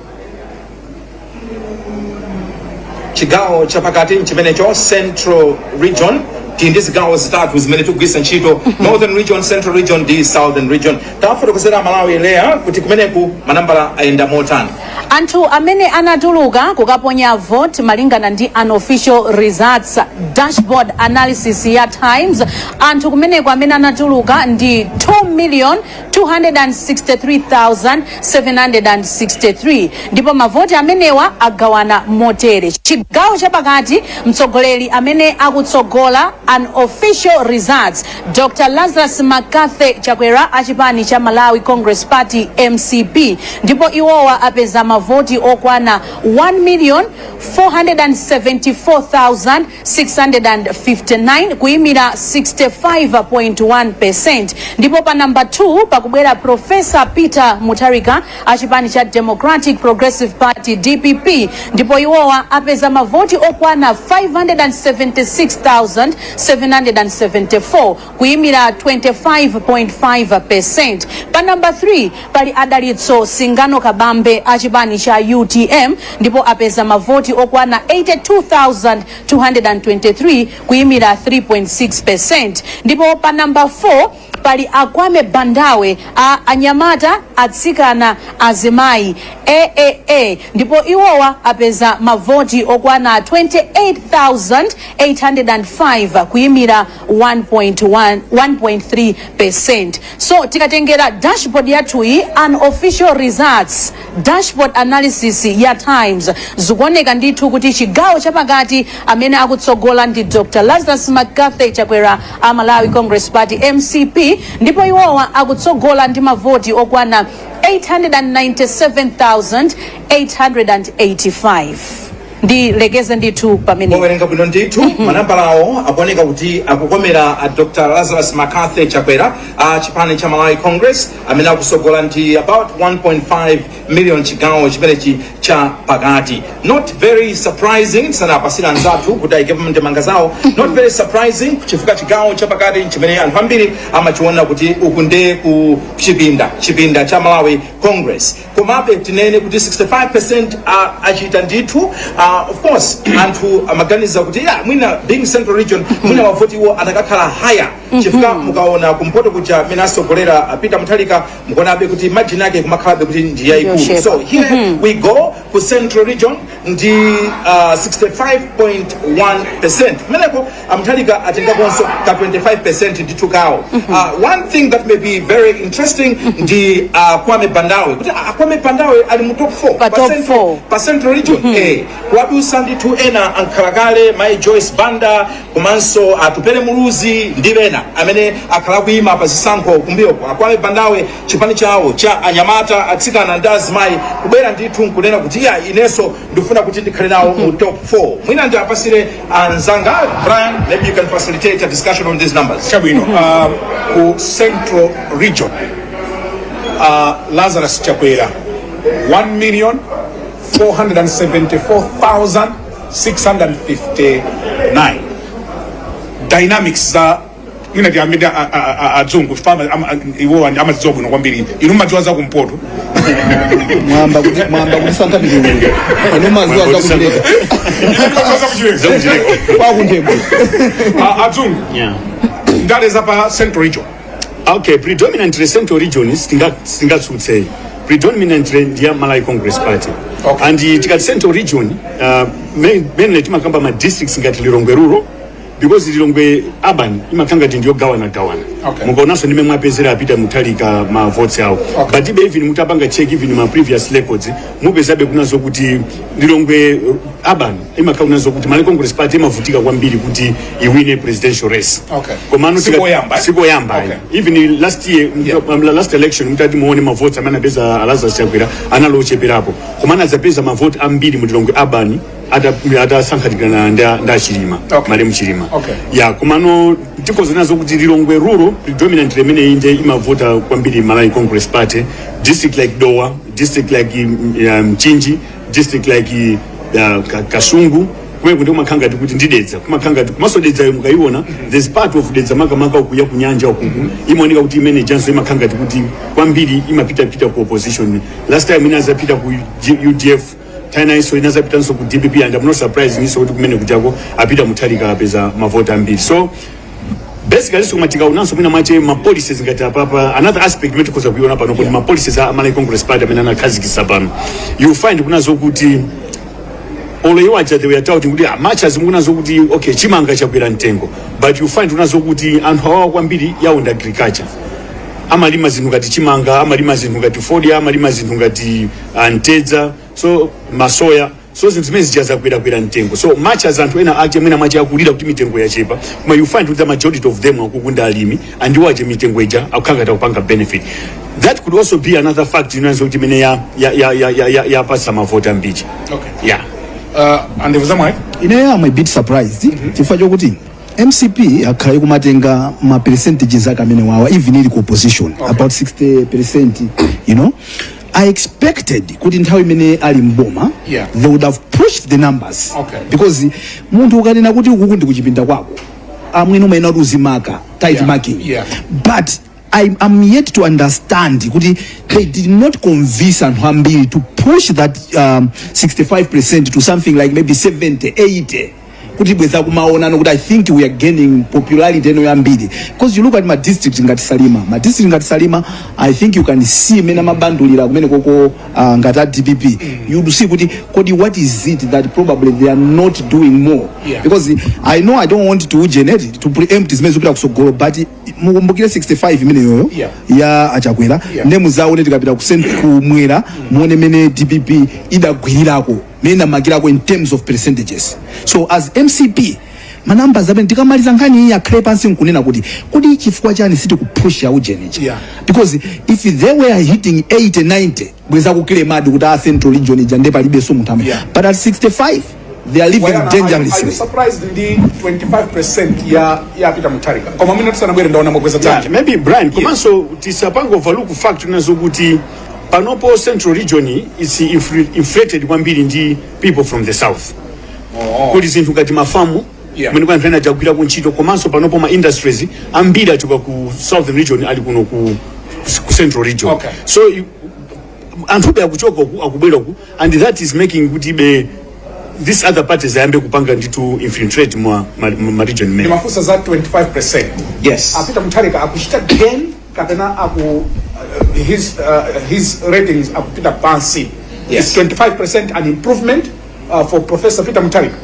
Chigawo chapakati chimenecho, Central Region. Tili ndi zigawo zitatu zimene tikugwiritsa ntchito: Northern Region, Central Region ndi Southern Region. Tafotokozera Malawi, Leya, kuti kumeneku manambala ayenda motani? Anthu amene anatuluka kukaponya vote malingana ndi unofficial results dashboard analysis ya Times, anthu kumeneko amene anatuluka ndi 2 million 263,763, ndipo mavoti amenewa agawana motere: chigawo chapakati, mtsogoleri amene akutsogola unofficial results, Dr Lazarus McCarthy Chakwera achipani cha Malawi Congress Party, MCP, ndipo iwowa apeza mavoti okwana 1 million 474,659, kuyimira 65.1. Ndipo pa namba 2 pakubwera Professor Peter Mutharika achipani cha Democratic Progressive Party, DPP, ndipo iwowa apeza mavoti okwana 576,774, kuyimira 25.5. Pa namba 3 pali Adalitso Singano Kabambe achipani cha UTM, ndipo apeza mavoti okwana 82,223, kuyimira 3.6. Ndipo pa namba 4 pali Akwame Bandawe a Anyamata Atsikana Azimayi, AAA, ndipo iwowa apeza mavoti okwana 28,805, kuyimira 1.1 1.3. So tikatengera dashboard yathuyi, unofficial results dashboard analysis ya Times, zikuoneka ndithu kuti chigawo chapakati amene akutsogola ndi Dr Lazarus McCarthy Chakwera a Malawi Congress Party, MCP, ndipo iwowa akutsogola ndi mavoti okwana 897,885. Ndilekeze ndithu pamene. Mwawerenga bwino ndithu. Manambalawo akuoneka kuti akukomera a Dr Lazarus McCarthy Chakwera a chipani cha Malawi Congress, amene akusogola ndi about 1.5 million chigawo chimenechi cha pakati. Not very surprising, sanapasira anzathu kuti ayike ndemanga zawo, not very surprising chifukwa chigawo chapakati chimene anthu ambiri amachiona kuti uku nde ku chipinda cha Malawi Congress. Komabe tinene kuti 65% achita ndithu. Of course anthu amaganiza kuti ya mwina being Central Region, mwina mavoti iwo anakakhala higher, chifukwa mukaona kumpoto kuja amene asogolera Peter Mutharika, mukuonabe kuti margin yake kumakhalabe kuti ndi yayikulu. Yochepa. So here we go ku Central Region ndi 65.1. Kumeneko aMutharika atengakonso ka 25% ndithu kawo. One thing that may be very interesting ndi Kwame Bandawe, kuti Kwame Bandawe ali mu top 4. Pa top 4. Pa Central Region, kuwadusa ndithu ena ankhalakale, mai Joyce Banda komanso Atupele Muluzi ndi ena. ena amene akhala kuyima pa zisankho kumbuyoko, akwame Bandawe, chipani chawo cha anyamata, atsikana ndi azimayi, kubwera ndithu nkunena kuti iya, inenso ndikufuna kuti ndikhale nawo mu top 4. Mwina ndiapasire anzanga. Brian, maybe you can facilitate a discussion on these numbers. Chabwino. Ku Central Region, Lazarus Chakwera 1 million 474,659. Dynamics za mwina tiyambe adzungu, chifukwa iwo amadziwa bwino kwambiri. Inu mumadziwa za kumpoto. Mwamba kuti sankha mitundu, inu maziwa zakuchileka. Inu mumadziwa za kwakunthembwe. Adzungu, ndale za pa Central Region. Okay, predominantly Central Region, singatsutse, predominantly ndiya Malawi Congress Party. And tikati Central Region, mainly timakamba ma districts ngati Lilongwe Rural, because Lilongwe Urban imakhala ngati ndiyogawanagawana. Mukaonanso ndime mwapezera apita Muthalika ma votes awo. But ibe even mutapanga check even ma previous records, mupezabe kunazo kuti Lilongwe Urban imakhala kunazo kuti Malawi Congress Party imavutika kwambiri kuti iwine presidential race. Komano Sikoyamba, eh? Sikoyamba. Even last year, last election, mutati muone mavoti amene apeza Lazarus Chakwera analocheperapo, komano adzapeza mavoti ambiri mu Lilongwe Urban atasankhatikana ndi achilima, malemu Chilima. Ya, komano tikhoza nazo kuti Lilongwe Rural predominantly imene inde imavota kwambiri Malawi Congress Party. District like Dowa, district like Mchinji, district like Kasungu, kumene kuti kumakhala ngati kuti ndidedza, kumakhala ngati komanso Dedzayo mukayiona, there's part of Dedza, makamaka ukuya kunyanja ukuku, imaoneka kuti imene janso imakhala ngati kuti kwambiri imapitapita ku opposition. Last time inazapita ku UDF, tena iso inazapitanso ku DPP, and I'm not surprised niso kuti kumene kujako apita Mutharika apeza mavoti ambiri. So basically, so tikaonanso mwina mwache ma policies ngati apapa, another aspect imene tikhoza kuiona pano kuti ma policies a Malawi Congress Party amene anakhazikitsa pano, you find kunazo kuti olo iwo aja they were touting kuti much as mukunazo kuti okay, chimanga chakwera mtengo, but you find kunazo kuti anthu awawa kwambiri yawo ndi agriculture. Amalima zinthu ngati chimanga, amalima zinthu ngati fodya, amalima zinthu ngati ntedza, so masoya. So zinthu zimene zija zakwerakwera mtengo. So much as anthu ena ache mwina mwache akulira kuti mitengo yachepa, koma you find kuti the majority of them akukunda alimi, and iwo ache mitengo ija akukhala ngati akupanga benefit. That could also be another fact inanso kuti imene yapatsa mavoti ambiri. Yeah. Andevu zamwayi. Ineyo am a bit surprised, chifukwa chokuti MCP akhala ikumatenga ma percentages ake amene wawa even ili ku opposition, about 60%. I expected kuti nthawi imene ali mboma, they would have pushed the numbers, because munthu ukanena kuti ukuku ndi kuchipinda kwako, amwene, umayenera kuti uzimaka tight marking. But I am yet to understand kuti they did not convince anthu ambiri to push that 65% to something like maybe 70, 80, kuti bweza kumaonano kuti I think we are gaining popularity eno yambiri, because you look at ma district ngati Salima, ma district ngati Salima, I think you can see mene amabandulira kumene koko, ngati a DPP, you would see kuti kodi what is it that probably they are not doing more? Because I know I don't want to generate, to preempt zimene zikupita kusogolo, but mukumbukire 65 imeneyoyo ya achakwera, ne muzaone tikapita ku kumwera, muone mene DPP idagwirirako, mene inamakirako in terms of percentages. So as MCP, ma numbers amene tikamaliza nkhani iyi akhale pansi nkunena kuti kodi chifukwa chani sitikupusha ujeneja? Because if they were hitting 80, 90, bweza kukilemadi kuti a Central Region ija nde palibenso munthu amene, but at 65 they are living Are you dangerously. surprised ndi 25% ya Peter Mutharika? Koma mwina tisanabwere, ndaona mwakweza dzanja. Maybe Brian, komanso tisapanga overlook fact nazo kuti panopo Central Region is inflated kwambiri ndi people from the south. Kuli zinthu ngati mafamu kumene kwa anthu ena ajagwira kuntchito, komanso panopo ma industries ambiri achoka ku Southern Region, ali kuno ku Central Region. So anthu akuchoka uku akubwera uku, and that is making kuti be these other parties ayambe kupanga ndithu infiltrate mwa ma region mene. Ndimafunsa za 25%. Yes. A Peter Mutharika akuchita gain kapena aku his ratings akupita pansi? Yes. Is 25% an improvement for Professor Peter Mutharika?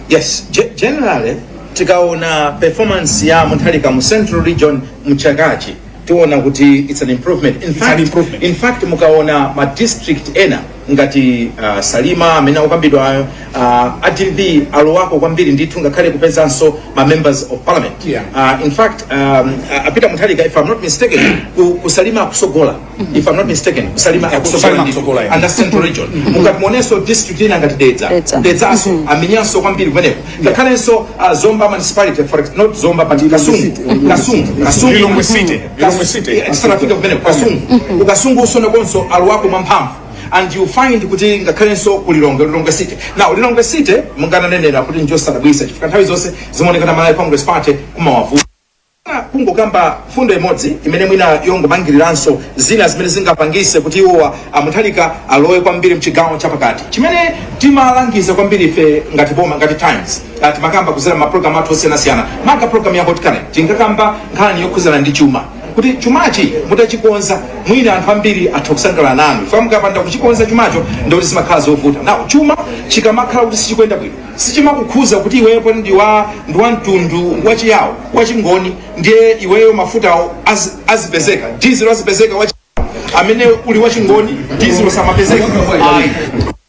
Yes, generally tikaona performance ya Mutharika mu Central Region mchakachi, tiona kuti it's an improvement. In It's fact, an improvement. In fact, mukaona ma district ena Ngati Salima amene akukambidwa, a DPP alowako kwambiri ndithu, ngakhale kupezanso ma members of parliament. In fact, a Peter Mutharika, if I'm not mistaken, ku Salima akusogola. If I'm not mistaken, ku Salima akusogola Salima ndithu. akusogola, yeah. Under Central Region, mungati muonenso district ina ngati Dedza. Dedza. Dedzaso amenyanso kwambiri kumeneko. Ngakhalenso Zomba municipality, not Zomba but Kasungu. City. Kasungu, Kasungu. Lilongwe City. Lilongwe City. Yeah, tisanafike kumeneko, Kasungu, ukasungu usonekonso alowako mwamphamvu. And you find kuti ngakhalenso ku Lilongwe, Lilongwe City. Now, Lilongwe City mungananenera kuti njosadabwisa, chifukwa nthawi zonse zimaonekana Malawi Congress Party kumawavuta. Kungokamba fundo imodzi imene mwina yongomangiriranso zina zimene zingapangise kuti iwowa aMutharika alowe kwambiri mchigawo chapakati, chimene timalangiza kwambiri ife ngati boma, ngati Times, timakamba kuzera mapulogalamu athu osiyanasiyana, maka program ya Hot Current, tinkakamba nkhani yokhuzana ndi chuma, kuti chumachi mutachikonza mwina anthu ambiri atha kusangalala nanu. Ife mukapanda kuchikonza chumacho, ndikuti zimakhala zovuta. Now, chuma chikamakhala kuti sichikuyenda bwino, sichimakukhuza kuti iweyo ndi wa mtundu wachiyawo, wachingoni, ndiye iweyo mafutawo azipezeka, dizelo azipezeka, amene uli wachingoni dizelo samapezeka. Ayi.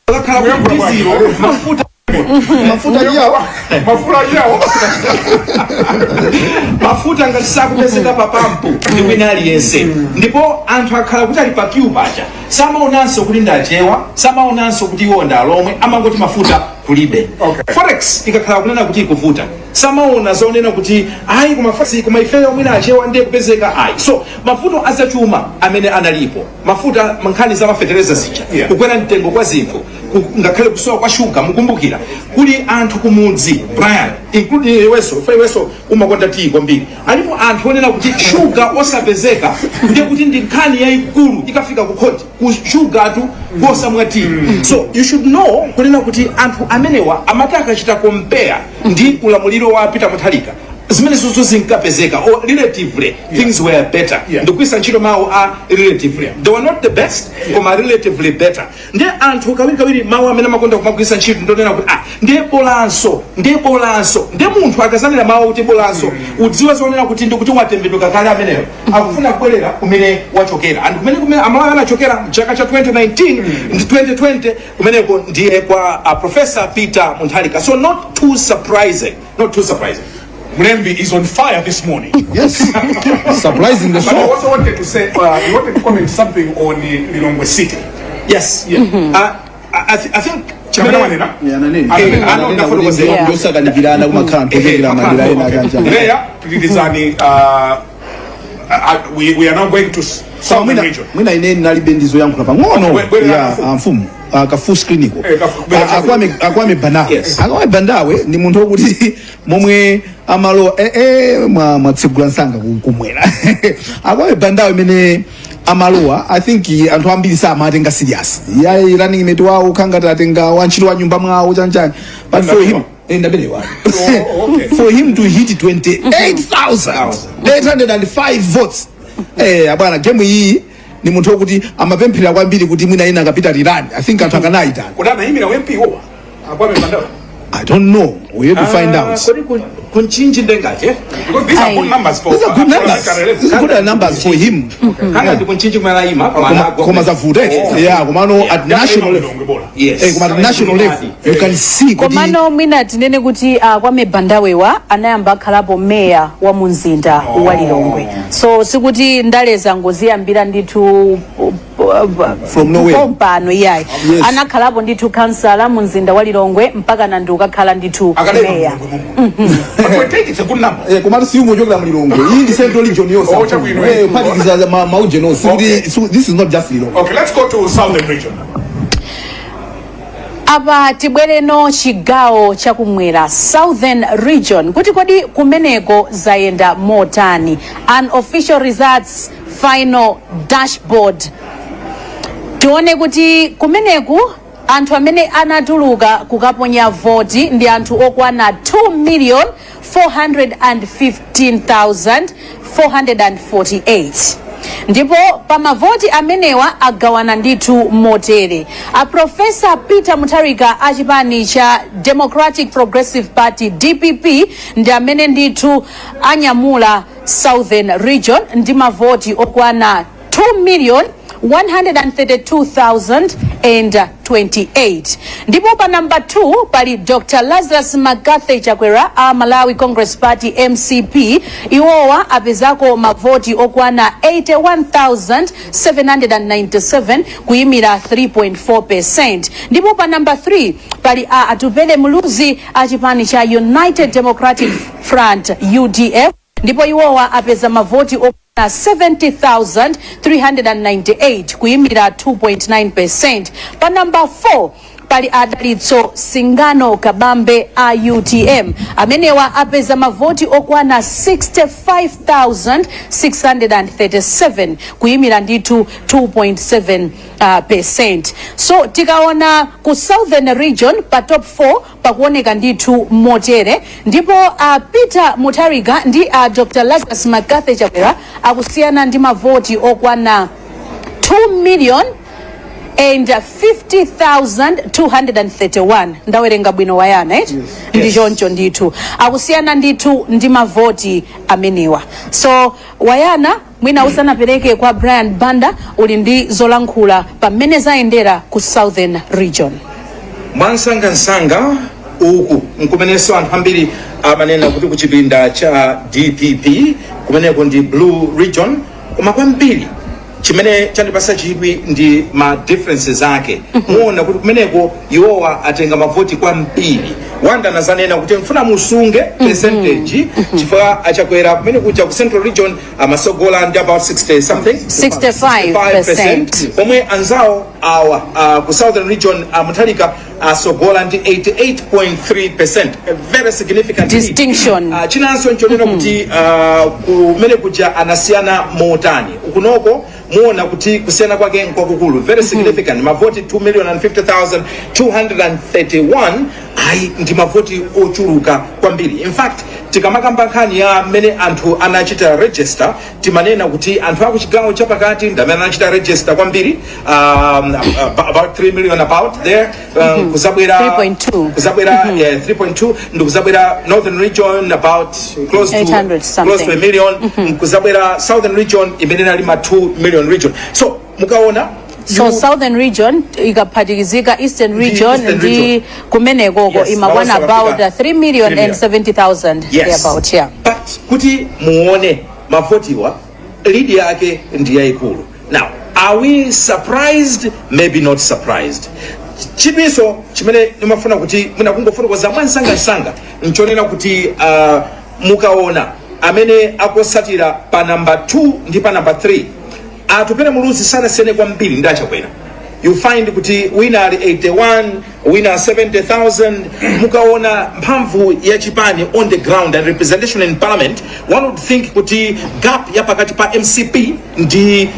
Akakhala kuti dizelo, mafuta Mafuta yawo. Mafuta yawo. Mafuta ngati sakupezeka pa pampu ndi wina aliyense. Ndipo anthu akhala kuti ali pa queue paja, samaonanso kuti ndachewa, samaonanso kuti iwo ndalomwe, amangoti mafuta kulibe. Forex ikakhala kunena kuti ikuvuta, samaona zonena kuti ayi, koma forex, koma ifeyo mwina achewa ndiye kupezeka, ayi. So mavuto azachuma amene analipo, mafuta, nkhani za mafetereza zija, kukwera mtengo kwa zinthu, ngakhale kusowa kwa shuga. Mukumbukira kuli anthu kumudzi, Brian, including iwenso, fa iwenso umakonda tii kwambiri, alipo anthu onena kuti shuga osapezeka ndiye kuti ndi nkhani yayikulu, ikafika ku khoti, ku shugatu kosamwa tii. So you should know kunena kuti anthu amenewa amati akachita compare ndi ulamuliro wa Peter Mutharika, zimene zonso zinkapezeka, or relatively things were better. Ndikugwiritsa ntchito mawu a relatively. They were not the best, koma relatively better. Ndiye anthu kawirikawiri mawu amene amakonda kumagwiritsa ntchito ndonena kuti ah, ndiye bolanso, ndiye bolanso. Ndiye munthu akazanena mawu kuti bolanso, udziwe zonena kuti ndikuti watembenuka kale ameneyo, akufuna kubwerera kumene wachokera. And kumene Amalawi anachokera mchaka cha 2019 ndi 2020, kumeneko ndiye kwa Professor Peter Mutharika. So not too surprising, not too surprising. Mlembi is on fire this morning. Yes, surprisingly. But I So also wanted to say, you wanted to comment something on Lilongwe City. Yes. I think Chamene wanena? Eh, ano ndafotokozera. Ndosakanikirana, kumakhala anthu ochokera madera ena kanja. Leya, pitizani, we are now going to southern Mwina region. mwina ine nalibe ndizoyankhula pang'ono. Bwera Ya. kafu. Mfumu, ka full screen iko. Eh, bwera kafu. Akwame Bandawe. Akwame Bandawe ndi munthu wokuti momwe amalo mwa mwatsegula nsanga kumwera. Akwame Bandawe imene amalowa, I think anthu ambiri samatenga serious ya running mate wawo, khangati atenga wantchito wa nyumba mwawo, chanchani, but for him, ndaberewa. Oh, okay. For him to hit 28,805 votes, abwana, game iyi ni munthu wokuti amapemphera kwambiri kuti mwina ina akapita rerun, I think anthu akanayitana. Kodi anayimira MP wowa? Akwame Bandawe. I don't know, we have to find out. Kodi kunchinji ndengati, eh? Because these are Aye. good numbers for These are good numbers. parliamentary These are good numbers for him. Kanga ndi kunchinji kumene ayima. Koma zavuta, yeah, komano at national level, koma at national level you can see kuti Komano mwina tinene kuti Kwame Bandawewa anayamba akhalapo meya wa munzinda wa Lilongwe, so sikuti ndaleza ngoziyambira ndithu From nowhere. pompano, iyayi. Anakhalapo ndithu kansala mu mzinda wa Lilongwe mpaka na ndi ukakhala ndithu meya. But we take it's a good number. Komatu si ungochokera mu Lilongwe, iyi ndi Central Region yonse. Oh, chabwino. Phatikiza mauje nonse. So this is not just Lilongwe. Okay, let's go to southern region. Apa tibwereno chigawo chakumwera, Southern Region, kuti kodi kumeneko zayenda motani? Unofficial results, final dashboard. Tione kuti kumeneku anthu amene anatuluka kukaponya voti ndi anthu okwana 2 million 415,448, ndipo pa mavoti amenewa agawana ndithu motere: a Professor Peter Mutharika achipani cha Democratic Progressive Party, DPP, ndi amene ndithu anyamula Southern Region ndi mavoti okwana 2 million 132,028, ndipo pa namba 2 pali Dr Lazarus McCarthy Chakwera a Malawi Congress Party, MCP. Iwowa apezako mavoti okwana 81,797, kuyimira 3.4%, ndipo pa namba 3 pali a Atupele Muluzi a chipani cha United Democratic Front, UDF, ndipo iwowa apeza mavoti okwana 70,398, kuyimira 2.9%. Pa namba 4 pali Adalitso Singano Kabambe a UTM. Amenewa apeza mavoti okwana 65,637, kuyimira ndithu 2.7 percent. So tikaona ku Southern Region, pa top 4 pakuoneka ndithu motere, ndipo Peter Mutharika ndi Dr Lazarus McCarthy Chakwera akusiyana ndi mavoti okwana 2 million and 50,231. Ndawerenga bwino, Wayana, eh? Ndi choncho ndithu, akusiyana ndithu ndi mavoti amenewa. So Wayana, mwina usanapereke kwa Brian Banda, uli ndi zolankhula pamene zayendera ku Southern Region? Mwansangansanga, uku nkumenenso anthu ambiri amanena kuti kuchipinda cha DPP, kumeneko ndi blue region. Koma kwambiri chimene chandipasa chidwi ndi ma differences ake. Muona kuti kumeneko iwowa atenga mavoti kwambiri. Wanda nazanena kuti mfuna musunge percentage, chifukwa aChakwera kumene kuja ku Central Region amasogola ndi about 60 something. 65%. Pomwe anzawo awa ku Southern Region, Mutharika asogola ndi 88.3%, a very significant lead. Distinction. Chinanso nchonena kuti kumene kuja anasiyana motani? Ukunoko muona kuti kusiyana kwake nkwakukulu, very significant, mavoti 2 million and 50,231. Ayi, ndi mavoti ochuluka kwambiri. In fact, tikamakamba nkhani ya mmene anthu anachita register, timanena kuti anthu aku chigawo chapakati ndi amene anachita register kwambiri, about 3 million, about there, kuzabwera 3.2. Kuzabwera, yeah, 3.2, ndi kuzabwera Northern Region, about close to 800 something. Close to a million. Kuzabwera Southern Region imene inali ma 2 million region. So mukaona So Southern Region ikaphatikizika Eastern Region Eastern ndi Region. kumenekoko imakwana nawonso about akafika 3 million 3 and 70,000 thereabout, yeah. But kuti muone mavotiwa, lead yake ndi yayikulu. Now, are we surprised? Maybe not surprised. Chipinso chimene ndimafuna kuti mwina kungofotokoza mwansangasanga nchonena kuti mukaona amene akusatira pa namba 2 ndi pa namba 3, Atupele Muluzi sanasiyane kwambiri ndi aChakwera. You find kuti wina ali 81, wina 70,000. Mukaona mphamvu ya chipani on the ground and representation in parliament, one would think kuti gap ya pakati pa MCP ndi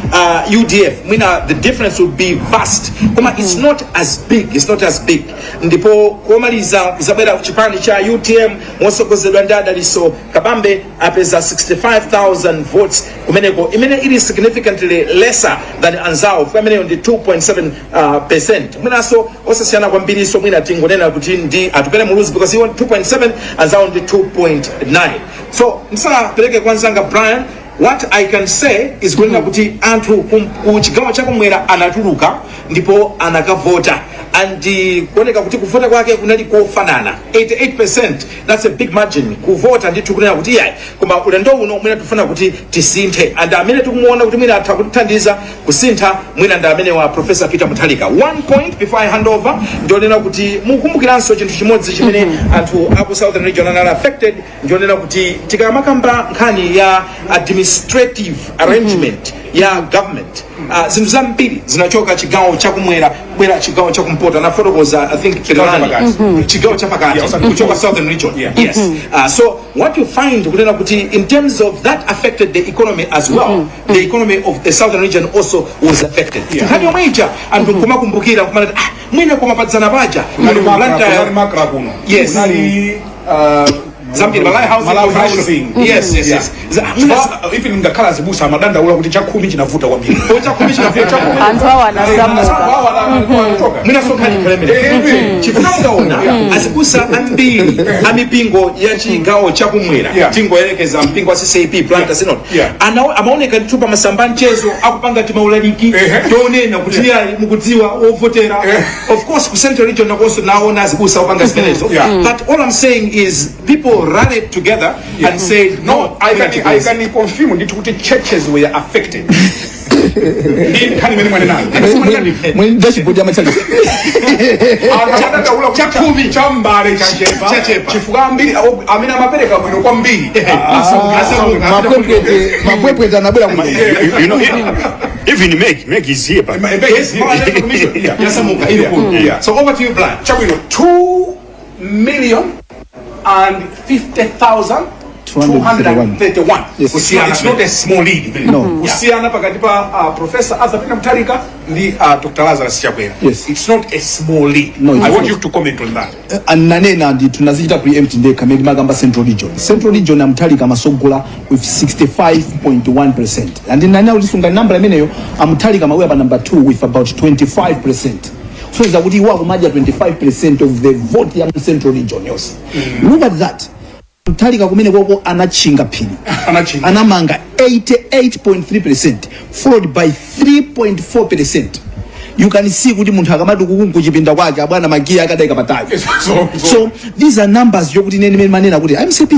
UDF, mwina the difference would be vast, koma it's not as big, it's not as big. Ndipo komaliza kuzabwera chipani cha UTM mosogozedwa ndi Adaliso Kabambe, apeza 65,000 votes kumeneko, imene ili significantly lesser than anzawo. Fika imeneyo ndi 2.7 percent, mwinanso osasiyana kwambiriso. Mwina tingonena kuti ndi Atupele Muluzi because iwo 2.7, anzawo ndi 2.9. So ndisanapereke kwa nzanga Brian, what I can say is kunena kuti anthu ku chigawo chakumwera anatuluka ndipo anakavota, and kuoneka kuti kuvota kwake kunali kofanana, 88%. That's a big margin. Kuvota ndithu kunena kuti iyayi, koma ulendo uno mwina tifuna kuti tisinthe, and amene tikumuona kuti mwina atha kutithandiza kusintha mwina ndi amene wa Professor Peter Mutharika. One point before I hand over, ndionena kuti mukumbukiranso chinthu chimodzi chimene anthu aku Southern Region anali affected, ndionena kuti tikamakamba nkhani ya administrative arrangement ya government, zinthu zambiri zinachoka chigawo chakumwera kubwera chigawo chakumpoto. Anafotokoza, I think, Chigawo Pirani. chapakati. Chigawo chapakati. Yeah, osati Kuchoka Southern Region. Yes. So what you find kunena kuti in terms of that affected the economy as well. The economy of the Southern Region also was affected. Nkhani yomwe ija anthu nkumakumbukira nkumanati, ah, mwina koma padzana paja Kunali MACRA. Blantyre- Kunali MACRA kuno. Yes. Kunali Zambiri, Malawi Housing Malawi Corporation. Housing. Yes. Even ngakhala azibusa amadandaula kuti chakhumi chinavuta kwambiri. Chakhumi chinavuta. Anthu awo anasamuka. Mwina so nkhani ikhalemere, chifukwa mukaona azibusa Azibusa ambiri amipingo ya chigawo chakumwera, tingoyerekeza mpingo wa CCAP Blantyre Synod, amaoneka ndithu pa masamba a mchezo akupanga timaulaliki tonena kuti iyayi, mukudziwa ovotera. Of course, ku Central Region nakonso naona azibusa akupanga zimenezo. But all I'm saying is people rallied together and said, "No." I can confirm ndithu kuti churches were affected ndi nkhani imene mwanenayo. Mwini dashboard ya matchalitchi. Chakhumi chambale chachepa. Chachepa. Chifukwa ambiri amene amapereka bwino kwambiri asamuka. Mapwepwete anabwera kuno. Even MEC is here, but Yes, Malawi Commission. Yasamuka ili kuno. So over to you, Brian. Chabwino, 2 million and 50,231. Yes. Kusiyana, it's not a small lead. No. Kusiyana pakati pa Professor Arthur Peter Mutharika ndi Dr Lazarus Chakwera. It's not a small lead. No, it's I want not. you to comment on that. Ananena ndithu, nazichita preempt ndekha mmene makamba Central Region. Central Region, a Mutharika amasogola with 65.1%, and nanena kuti sunga nambala imeneyo. A Mutharika amabwera pa number 2 with about 25%, so iza kuti iwo akumadya 25% of the vote ya Central Region yonse. Look at that. Mutharika kumene koko anatchinga phiri. Anatchinga. Anamanga 88.3%, followed by 3.4%. You can see kuti munthu akamati kuku kuchipinda kwake, abwana, magiya akadaika patali. So these are numbers yokuti nene mene manena kuti MCP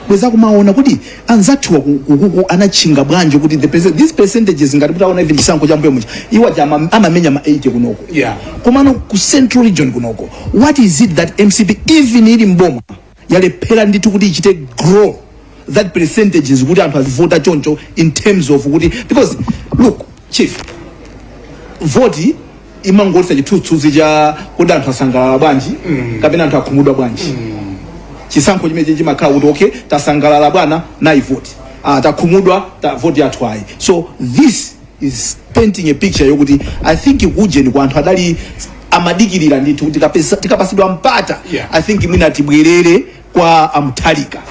bweza kumaona kuti anzathuwa kukuku anatchinga bwanji, kuti these percentages, ngati kuti aona even chisankho cha mbuyo mucha, iwo aja amamenya ma 80 kunoko. Komano ku Central Region kunoko, what is it that MCP, even ili mboma, yalephera ndithu kuti ichite grow that percentages, kuti anthu azivota choncho, in terms of kuti, because look, chief, voti imangotsa chithunzithunzi cha kuti anthu asangalala bwanji kapena anthu akhumudwa bwanji. Chisankho chimenechi chimakhala kuti, okay, tasangalala bwana, nayi voti, ah, takhumudwa, ta voti yathu ayi. So this is painting a picture yokuti I think kujeni kwa anthu adali amadikirira ndithu kuti tikapasidwa mpata, I think mwina tibwerere kwa a Mutharika.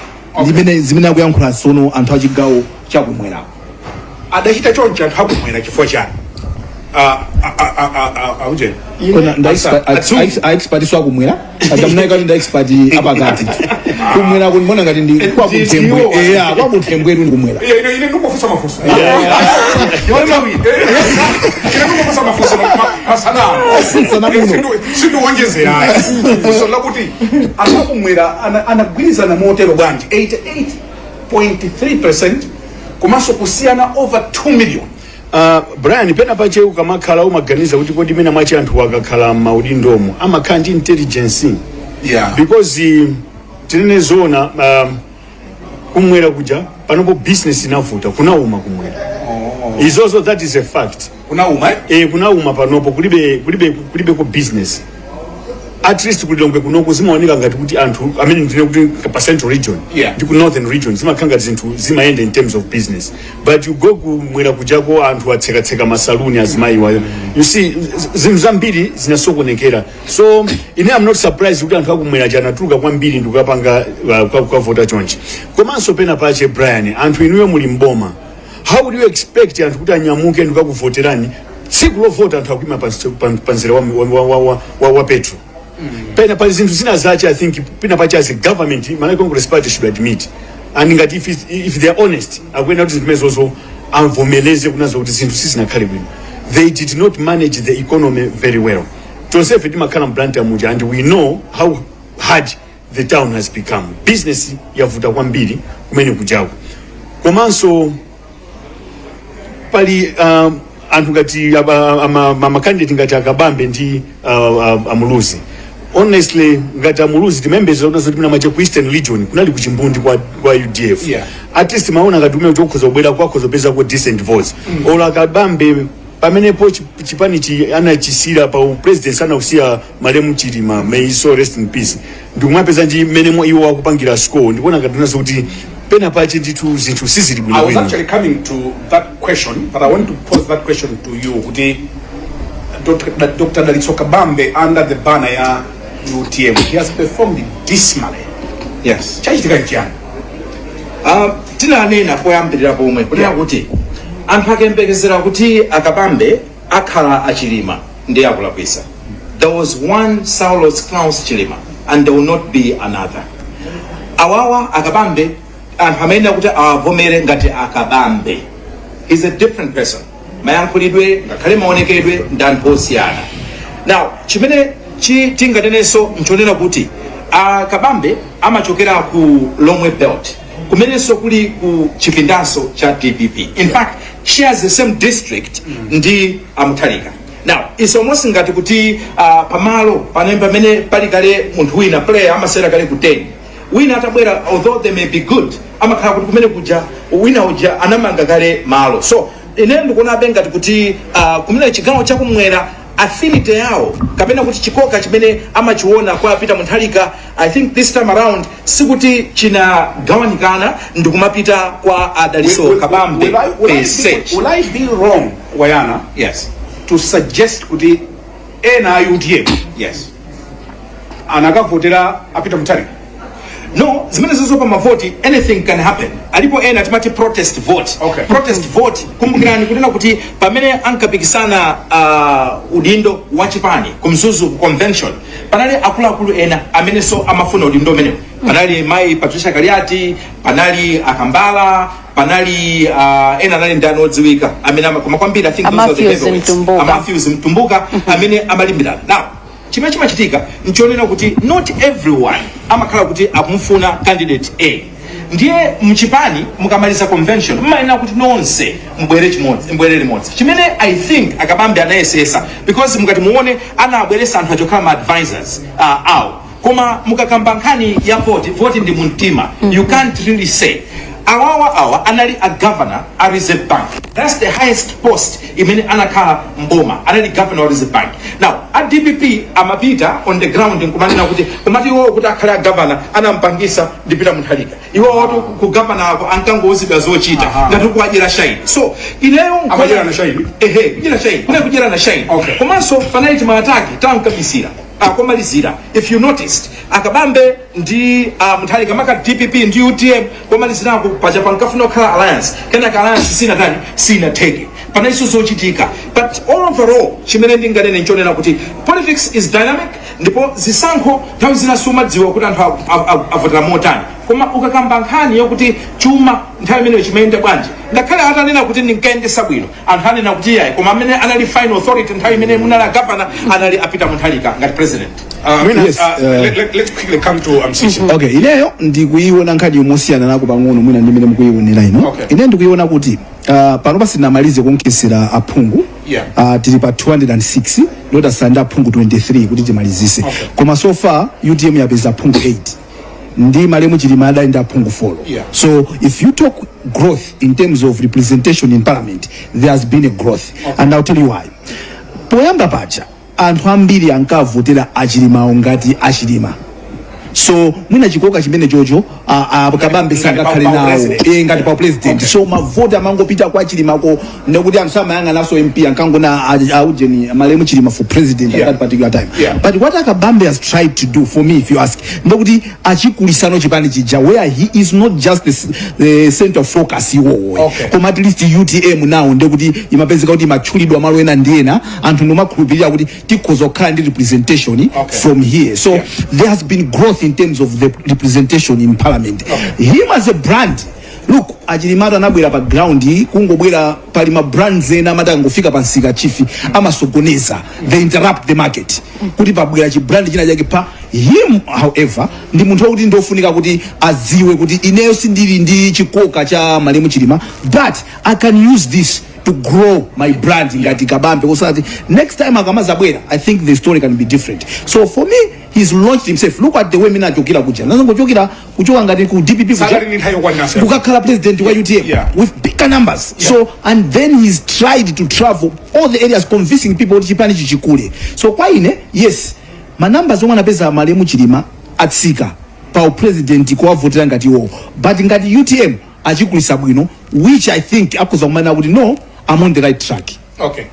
Ndimene zimene akuyankhula sono anthu achigawo chakumwerako. Adachita choncho anthu akumwera chifukwa chani? Auje. Kona nda expert so akumwera adamunayi kati nda expert apakati kumwera kunimona ngati ndi kwa kuthembwe. Eya, kwa kuthembwe tu kumwera. Ine ine ndikufunsa mafunso. Ine ndikufunsa mafunso masana. Sana muno. Sindiwonjezera funso lakuti anthu akumwera anagwirizana motero bwanji, 88.3% komanso kusiyana over 2 million? Brian, pena pache ukamakhala umaganiza kuti kodi mene mwache anthu akakhala m'maudindomo amakhala ndi intelligence? Because tinene zoona, kumwera kuja panopo business inavuta, kunauma kumwera. Izozo, that is a fact. Kunauma, eh? Eh, kunauma panopo, kulibe ku business. At least kulilongwe kunoku zimaoneka ngati kuti anthu amene ndine kuti pa Central Region ndi ku Northern Region zimakhala ngati zinthu zimayenda in terms of business, but you go kumwera kujako, anthu atsekatseka masaluni, azimayiwa. You see, zinthu zambiri zinasokonekera. So ine am not surprised kuti anthu akumwera chanatuluka kwambiri ndikukapanga kukavota chonchi. Komanso pena pache, Brian, anthu inuyo muli mboma, how would you expect anthu kuti anyamuke ndikukakuvoterani tsiku lovota anthu akuima pa mzere wa petrol? Pena pali zinthu zina zache, I think pena pache as a government, Malawi Congress Party should admit, and ngati if they are honest, akuena kuti zinthu zimenezozo avomeleze kunazo kuti zinthu sizinakhale bwino. They did not manage the economy very well. Tonsefe timakhala m'Blantyre muja and we know how hard the town has become. Business yavuta kwambiri kumene kujako. Komanso pali anthu ngati ma candidate ngati Akabambe ndi Amuluzi. Honestly, ngati Amuluzi timayembekeza kuti zoti mache ku Eastern Region kunali kuchimbundi kwa UDF. At least maona ngati umene ukhoza kubwera kwakhoza kupezako decent votes. Olo Akabambe pamenepo chipani chi anachisira pa president, anausiya malemu Chilima, may his soul rest in peace, ndikumapeza ndi mmenemo iwo akupangira score, ndikuona ngati nazo kuti pena pache ndithu zinthu sizili I was bwinobwino. actually coming to that question, but I want to pose that question to you. Kuti Dr. Dalitso Kabambe, under the banner ya UTM, he has performed dismally. Yes. Chachitika nchiyani? Tinanena poyambirira pomwe kunena kuti anthu akayembekezera kuti Akabambe akhala Achilima ndi akulakwisa. There was one Saulos Klaus Chilima. and there will not be another. Awawa Akabambe, anthu amayenera kuti awavomere ngati Akabambe is a different person. Mayankhulidwe, ngakhale maonekedwe, ndi anthu osiyana. Now, chimene tinganenenso nchonena kuti Akabambe amachokera ku Lomwe Belt, kumenenso kuli ku chipindanso cha DPP. In fact, shares the same district ndi Amutharika. Now, it's almost ngati kuti pamalo pane pamene pali kale munthu wina, player amasera kale ku 10, wina atabwera, although they may be good, amakhala kuti kumene kuja wina uja anamanga kale malo. So ine ndikuonabe ngati kuti kumene chigawo chakumwera, affinity yawo kapena kuti chikoka chimene amachiona kwa Peter Mutharika, I think this time around sikuti chinagawanikana ndikumapita kwa Adaliso Kabambe Will I per se. Will I be wrong, Wayana, Yes. to suggest kuti ena a UTM anakavotera a Peter Mutharika? No, zimene zizo pa mavoti, anything can happen. Alipo ena timati protest vote. Protest vote, kumbukirani kunena kuti pamene ankapikisana udindo wa chipani ku Mzuzu Convention, panali akuluakulu ena amenenso amafuna udindo umenewo. Panali mayi Patricia Kaliati, panali Akambala, panali ena anali ndani odziwika amene koma kwambiri I think those are the A Matthews heavyweights. Mtumbuka. A Matthews Mtumbuka amene amalimbirana. Now, chimene chimachitika nchonena kuti not everyone amakhala kuti akumufuna candidate A. Ndiye mchipani mukamaliza convention, mmayenera kuti nonse mubwere chimodzi, mubwere limodzi, chimene I think Akabambe anayesesa, because mukati muone anabweresa anthu achokhala ma advisors awo. Koma mukakamba nkhani ya voti, voti ndi mumtima. You can't really say. Awawa awa anali a governor a Reserve Bank. That's the highest post imene anakhala mboma, anali governor wa Reserve Bank. Now, a DPP amapita on the ground nkumanena kuti kumati iwowo kuti akhale a governor anampangisa ndi Peter Mutharika. Iwowo ku governor ako ankangouzidwa zochita ngati kuwadyera shine. So ineyo Amadyera na shine? Ehe, kudyera shine, kuna kudyera na shine. Komanso panali tima attack tankabisira akomalizira. If you noticed, Akabambe ndi Mutharika, maka DPP ndi UTM, komalizirako paja pankafuna kukhala alliance. Kenaka alliance sinatani, sinatheke. Panalinso zochitika. But overall, chimene ndinganene nchonena kuti politics is dynamic, ndipo zisankho nthawi zina sumadziwa kuti anthu avotera motani. Koma ukakamba nkhani yokuti chuma nthawi imeneyo chimayenda bwanji, ngakhale atanena kuti ndinkayendesa bwino, anthu anena kuti iyayi, koma amene anali final authority nthawi imene munali agavana anali a Peter Mutharika ngati president. Mwina, Yes, let's quickly come to Amsisha. Okay, ineyo ndikuiona nkhani yomosiyana nako pang'ono mwina ndi imene mukuionera ino. Ine ndikuiona kuti pano pasinamalize kuonkhesera aphungu. Tili pa 206, lotasala ndi aphungu 23 kuti timalizise. Koma so far UTM yapeza aphungu 8 ndi malemu Chilima adali ndi aphungu 4. So if you talk growth in terms of representation in parliament, there has been a growth. And I'll tell you why. Poyamba paja anthu ambiri ankavotera Achilimawo ngati Achilima, so mwina chikoka chimene chocho Kabambe Ngati sangakhale pa nawo president. Ngati pa president. So mavoti amangopita kwa Chilimako, ndekuti anthu samayang'ananso MP, ankangona aujeni malemu Chilima for president at that particular time. But what Akabambe has tried to do, for me, if you ask, ndekuti achikulisano chipani chija where he is not just the center of focus iwowo, koma at least UTM now ndekuti imapezeka kuti imatchulidwa malo ena ndi ena, anthu ndomakhulupirira kuti tikhoza kukhala ndi representation from here. So there has been growth in terms of the representation in parliament. Him as a brand, look, Achilimatu anabwera pa ground, kungobwera, pali ma brands ena amati akangofika pa msika, chifi amasokoneza, they interrupt the market kuti pabwera chi brand china chake. Pa him, however, ndi munthu wakuti ndiofunika kuti adziwe kuti ineyo sindili ndi chikoka cha malemu Chilima, but I can use this to grow my brand ngati Kabambe, kusati next time akamazabwera, I think the story can be different. So for me, he's launched himself. Look at the way mina achokera kuja, nazangochokera kuchoka ngati ku DPP kuja, Sakali ndi nthawi yokwanira. kukakhala president wa UTM with bigger numbers. So, and then he's tried to travel all the areas convincing people kuti chipani chichikule. So kwa ine, yes, ma numbers omwe anapeza malemu Chilima atsika pa president kuwavotera ngati iwowo, but ngati UTM achikulisa bwino, which I think akhoza kumanena kuti no, I'm on the right track. Okay.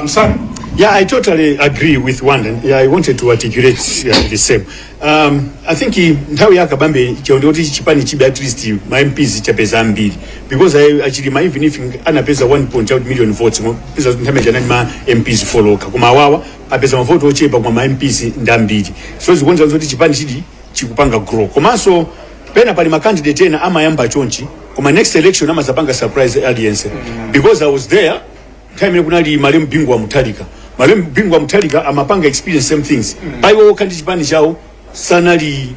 Msani. Yeah, I totally agree with Wanda. Yeah, I wanted to articulate the same. I think nthawi ya Kabambe chaonde kuti chipani chibe at least ma MPs chapeza ambiri, because achilima, even if anapeza 1.8 million votes, peza nthawi janani ma MPs foloka, koma awawa apeza mavoti ochepa koma ma MPs ndi ambiri. So zikuonesa kuti chipani chili chikupanga grow. Komanso pena pali ma candidate ena amayamba chonchi, koma next election amazapanga surprise audience, because I was there nthawi imene kunali malemu Bingu wa Mutharika. Malemu Bingu wa Mutharika amapanga experience same things. Paiwo okha ndi chipani chawo sanali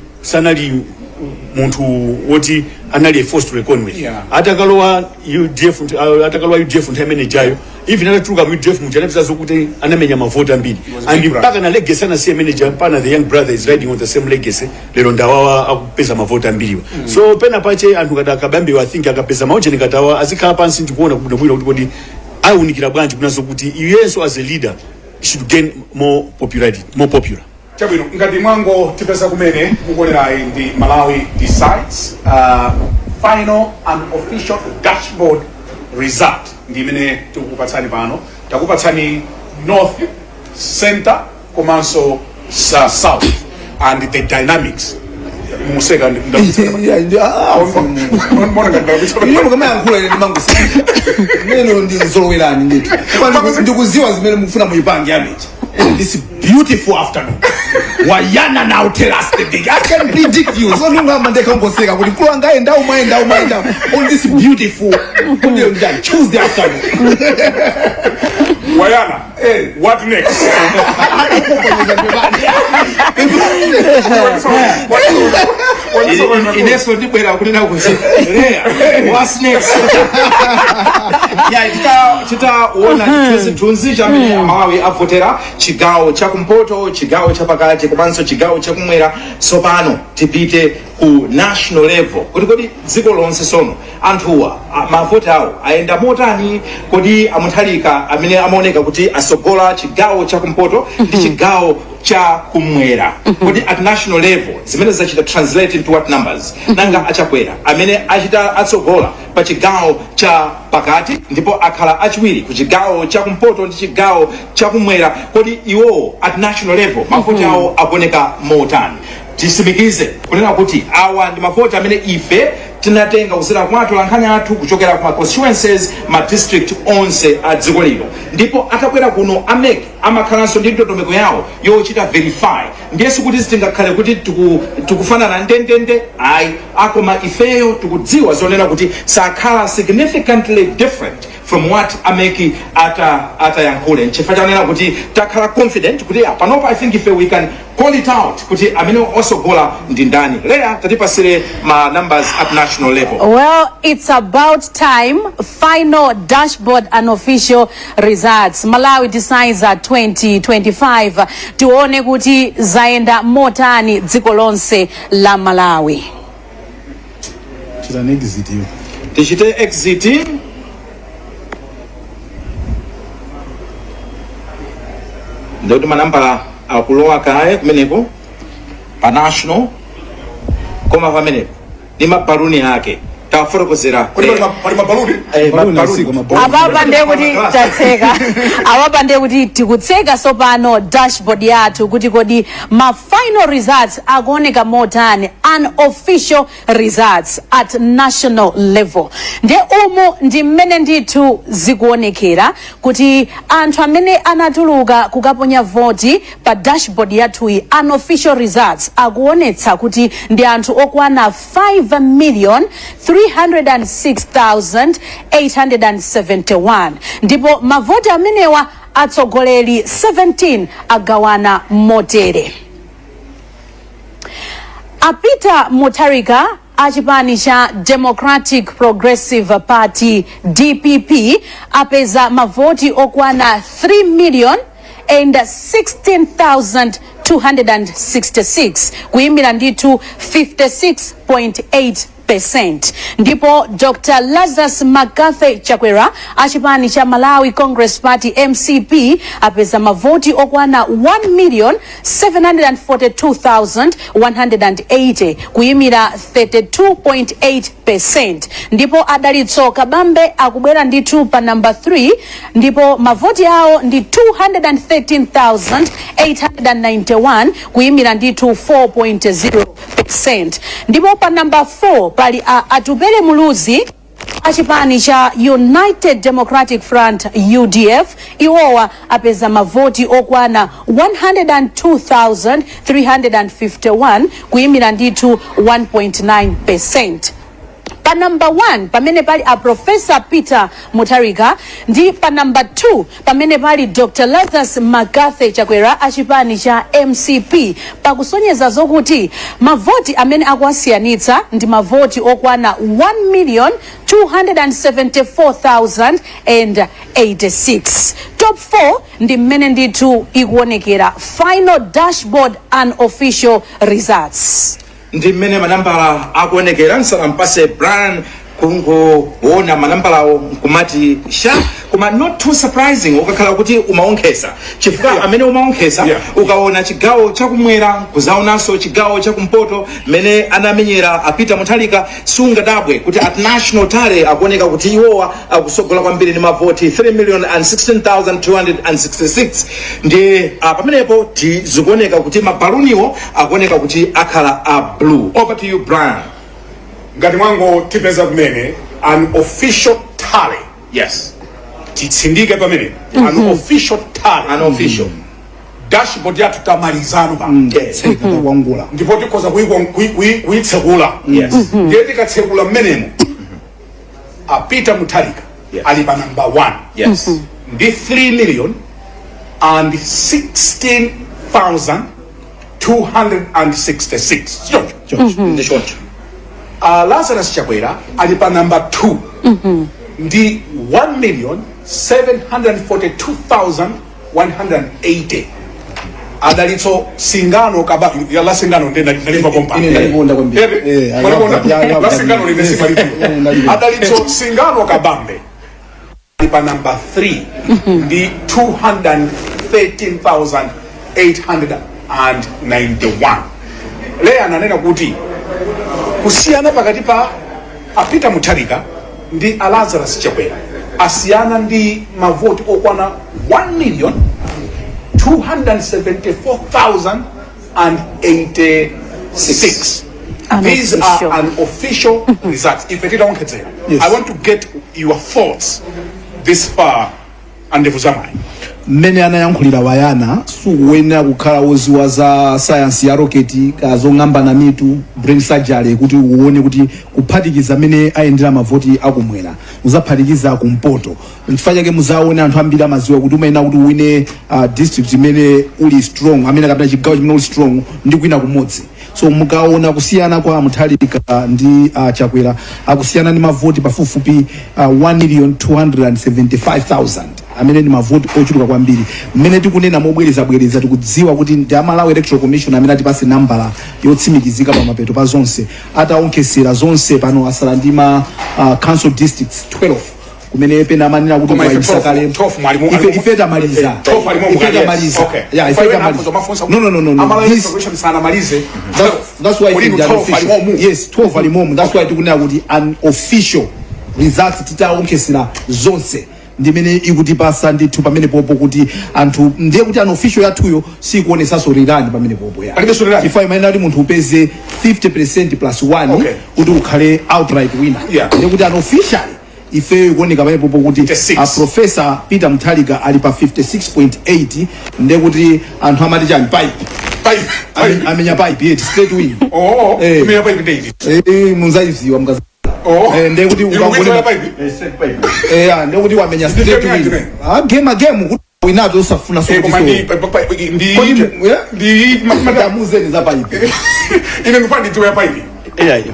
munthu woti anali a force to reckon with. Atakalowa UDF nthawi imene jayo, even atatuluka mu UDF muja, anapeza zokuti anamenya mavoti ambiri and Big brother. mpaka na legacy anasiya manager, mpaka the young brother is riding on the same legacy. Lero ndawawa akupeza mavoti ambiriwa. So pena pache anthu kati akabambiwa, I think akapeza maujeni katawa, azikhala pansi ndikuona bwinobwino kuti kodi awunikira bwanji kunazo kuti iyenso as a leader should gain more popularity, more popular. Chabwino, ngati mwango tipeza kumene mukuonerayi ndi Malawi Decides. Final and official dashboard result ndi imene tikukupatsani pano. Takupatsani north, center komanso south and the dynamics. Museka. Yeah, Iye mukamayankhula ine ndimangoseka. Mene ndizolowerani ndithu. Ndikuziwa zimene mukufuna muyipange amechi. This beautiful afternoon. Wayana, now tell us the big. I can predict you. So ndingamba ndekangoseka kuti mkulu wanga ayenda umayenda umayenda on this beautiful Tuesday afternoon. Wayana, Eh. what next? Ineso ndibwera kunena kuti, "Leya, what's next?" Yeah, titaona chithunzithunzi chamene Amalawi avotera, chigawo chakumpoto, chigawo chapakati komanso chigawo chakumwera, tsopano tipite ku national level kuti kodi dziko lonse sono anthuwa mavoti awo ayenda motani? Kodi aMutharika amene amaoneka kuti asogola chigawo chakumpoto ndi chigawo cha kumwera, kodi at national level zimene zachita translate into what numbers? Nanga aChakwera amene achita atsogola pa chigawo cha pakati ndipo akhala achiwiri ku chigawo cha kumpoto ndi chigawo cha kumwera, kodi iwowo at national level mavoti awo akuoneka motani? Tisimikize kunena kuti awa ndi mavoti amene ife tinatenga kuzera kwa atolankhani athu kuchokera ku ma constituencies, ma district onse a dziko lino, ndipo atabwera kuno a MEC amakhalanso ndi ndondomeko yawo yochita verify. Ndiye sikuti sitingakhale kuti tikufanana ndendende, ayi, akoma ifeyo tikudziwa zonena kuti sakhala significantly different from what a MEC atayankhule. Nchifukwa chanena kuti takhala confident kuti yeah, panopa I think ife we can call it out kuti amene osogola ndi ndani. Leya, tatipasire ma numbers at national level. Well, it's about time. Final dashboard and official results. Malawi Decides at 2025. Tuone kuti zaenda motani dziko lonse la Malawi. Chita exit iyo. Tichite exit. Ndikuti manambala akulowa kaye kumeneko pa national, koma pamenepo ndi mabaluni ake tafotokozera. Kodi pali mabaluni? Eh, Baluni mabaluni. asiko, mabaluni. Apapa ndiye kuti tatseka. Apapa ndiye kuti tikutseka sopano dashboard yathu kuti kodi ma final results akuoneka motani, unofficial results at national level. Ndiye umu ndi mmene ndithu zikuonekera kuti anthu amene anatuluka kukaponya voti pa dashboard yathuyi, unofficial results akuonetsa kuti ndi anthu okwana 5 million 306,871, ndipo mavoti amenewa atsogoleri 17 agawana motere: a Peter Mutharika achipani cha Democratic Progressive Party, DPP, apeza mavoti okwana 3 million and 16,266, kuyimira ndithu 56.8. 2%, ndipo Dr Lazarus McCarthy Chakwera achipani cha Malawi Congress Party, MCP, apeza mavoti okwana 1 million 742,180, kuyimira 32.8%, ndipo Adalitso Kabambe akubwera ndithu pa namba 3, ndipo mavoti awo ndi 213,891, kuyimira ndithu 4.0%. Ndipo pa namba 4 pali a Atupele Muluzi achipani cha United Democratic Front, UDF. Iwowa apeza mavoti okwana 102,351, kuyimira ndithu 1.9%. Pa namba 1 pamene pali a Professor Peter Mutharika, ndi pa namba 2 pamene pali Dr Lazarus McCarthy Chakwera achipani cha MCP, pakusonyeza zokuti mavoti amene akuwasiyanitsa ndi mavoti okwana 1 million 274,086. Top 4 ndi mmene ndithu ikuonekera, final dashboard unofficial results. Ndi mmene manambala akuonekera. Nsanampase Brian, kungoona manambalawo nkumati sha, koma not too surprising ukakhala kuti umaonkhesa, chifukwa amene umaonkhesa, ukaona chigawo chakumwera, kuzaonanso chigawo chakumpoto mmene anamenyera a Peter Mutharika, sungadabwe kuti at national tally akuoneka kuti iwowa akusogola kwambiri ndi mavoti 3 million and 16,266. Ndi pamenepo tizikuoneka kuti mabaluniwo akuoneka kuti akhala a blue. Over to you, Brian. Ngati mwangotipeza kumene, unofficial tally. Titsindike pamene, unofficial tally. Unofficial. Dashboard yathu tamalizano pa Takwangula. Ndipo tikhoza kuyitsekula. Ndiye tikatsekula mmenemo, a Peter Mutharika ali pa number 1 ndi 3 million and 16,266, sichoncho? Ndi choncho. Lazarus Chakwera ali pa number 2 ndi 1 million 742,180. Adalitso Singano Kaba ya la Singano ndi ndalimva pompa. Ine ndalikonda kwambiri. Eh, I mwalikonda? love that. Yeah, I love La that. Singano line Yes. simalipo. Yeah, ndalikonda. Adalitso Singano Kabambe ali pa number 3 ndi 213,891. Leya ananena kuti kusiyana pakati pa a Peter Mutharika ndi a Lazarus Chakwera asiyana ndi mavoti okwana 1 million 274,086. These are Unofficial. Unofficial results ife titaonkhedzera. I want to get your thoughts this far, andevu zamayi. Mmene anayankhulira wayana, sukuyenera kukhala woziwa za sayansi ya rocket ka zong'ambana mitu, brain surgery, kuti uone kuti kuphatikiza amene ayendera mavoti akumwera, muzaphatikiza kumpoto. Nchifukwa chake muzaone anthu ambiri amaziwa kuti umayenera kuti uwine district imene uli strong, amene kapena chigawo chimene uli strong ndi kwina kumodzi. So mukaona kusiyana kwa Mutharika ndi Chakwera, akusiyana ndi mavoti pafupifupi 1 million 275,000, amene ndi mavoti ochuluka kwambiri. Mmene tikunena mobwerezabwereza, tikudziwa kuti ndi Amalawi Electoral Commission amene atipase nambala yotsimikizika pa mapeto pa zonse, ataonkhesera zonse. Pano asala ndi ma council districts 12, kumene pena amanena kuti Koma ife kwayimisa 12 kale. 12 mwalimu- Ife tamaliza. 12 alimo Ife mukali, yes. tamaliza. Okay. Yeah, ife Ife tamaliza. mafunsa. No. Amalawi This sanamalize. That's why Kodi it's 12 unofficial. alimomu? Yes, 12 alimomu. That's why tikunena kuti unofficial results, titaonkhesera zonse, ndimene ikutipasa ndithu pamene popo kuti anthu, ndiye kuti unofficial yathuyo sikuonesanso rerun pamene popo ya. Palibenso rerun? Chifukwa imayenera kuti munthu upeze 50% plus 1 kuti ukhale outright winner. Ndiye kuti unofficially ifeyo ikuoneka pamene popo kuti 56. A Professor Peter Mutharika ali pa 56.8. Ndiye kuti anthu amati chani, pipe. Pipe. Amenya pipe yeti straight win. Oh, Eh. imene pipe ndeizi. Eh, munzaiziwa mkazi. Oh. Eh, ndiye kuti Inu ukangone- kuidziwa pipe? Eh, ah, ndiye kuti wamenya straight game win. yake. Ah, game a game kuti winato usafuna so Eh, kuti koma so. ndi Kodi yeah? ndi Ndamuzeni za pipe. Ine ndifuna ndidziwe ya pipe. Iyayi.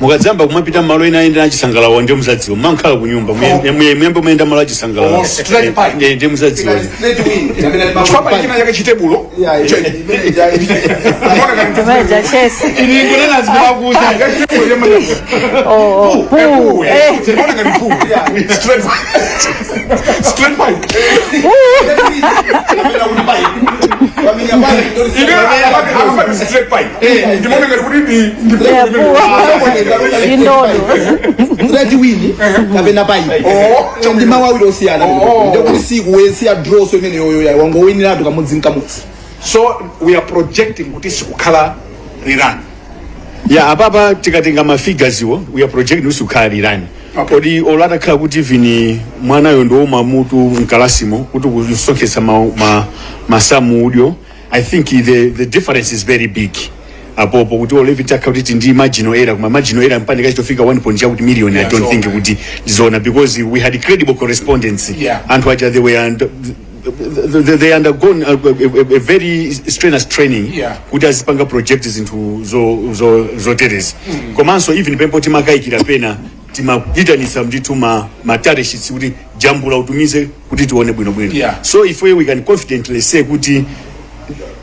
Mukadzamba kumapita mmalo ena enda achisangalalo, ndiye muzadziwa. Mumakhala ku nyumba, muyambe muyenda malo achisangalalo. Oh, straight pipe. Eh, ndiye muzadziwa. Straight win. Chifukwa pali china chake chitebulo. Timeja chesi. Ini kunena zikumakuza. Oh, oh, eh. Timaona ngati pool. Straight straight pipe. Ine akapati straight pipe. Ndimaona ngati kuti ndi Yeah, pool. Indodo. Straight win kapena pipe. Oh. Ndi mawu awiri osiyana. Oh. Ndekuti sikuwesiya draw, so imene yoyo wangowiniratu kamodzi nkamodzi. So we are projecting kuti sikukhala rerun. Ya, apapa tikatenga ma figures iwo, we are projecting kuti sikukhala rerun. Kodi olo atakhala kuti even mwanayo ndiwoma mutu mkalasimo kuti kusonkhetsa masamu udyo, I think the difference is very big apopo, kuti olo even takhala kuti ndi marginal error, kuma marginal error mpande kachitofika 1 point chakuti million, I don't think kuti ndizoona, because we had credible correspondence. Anthu aja, they were under, they undergone a very strenuous training kuti azipanga project zinthu zoterezi. Komanso even pempo timakayikira pena, timayitanitsa ndithu ma tally sheets kuti jambula utumize kuti tione bwinobwino. So if we can confidently say kuti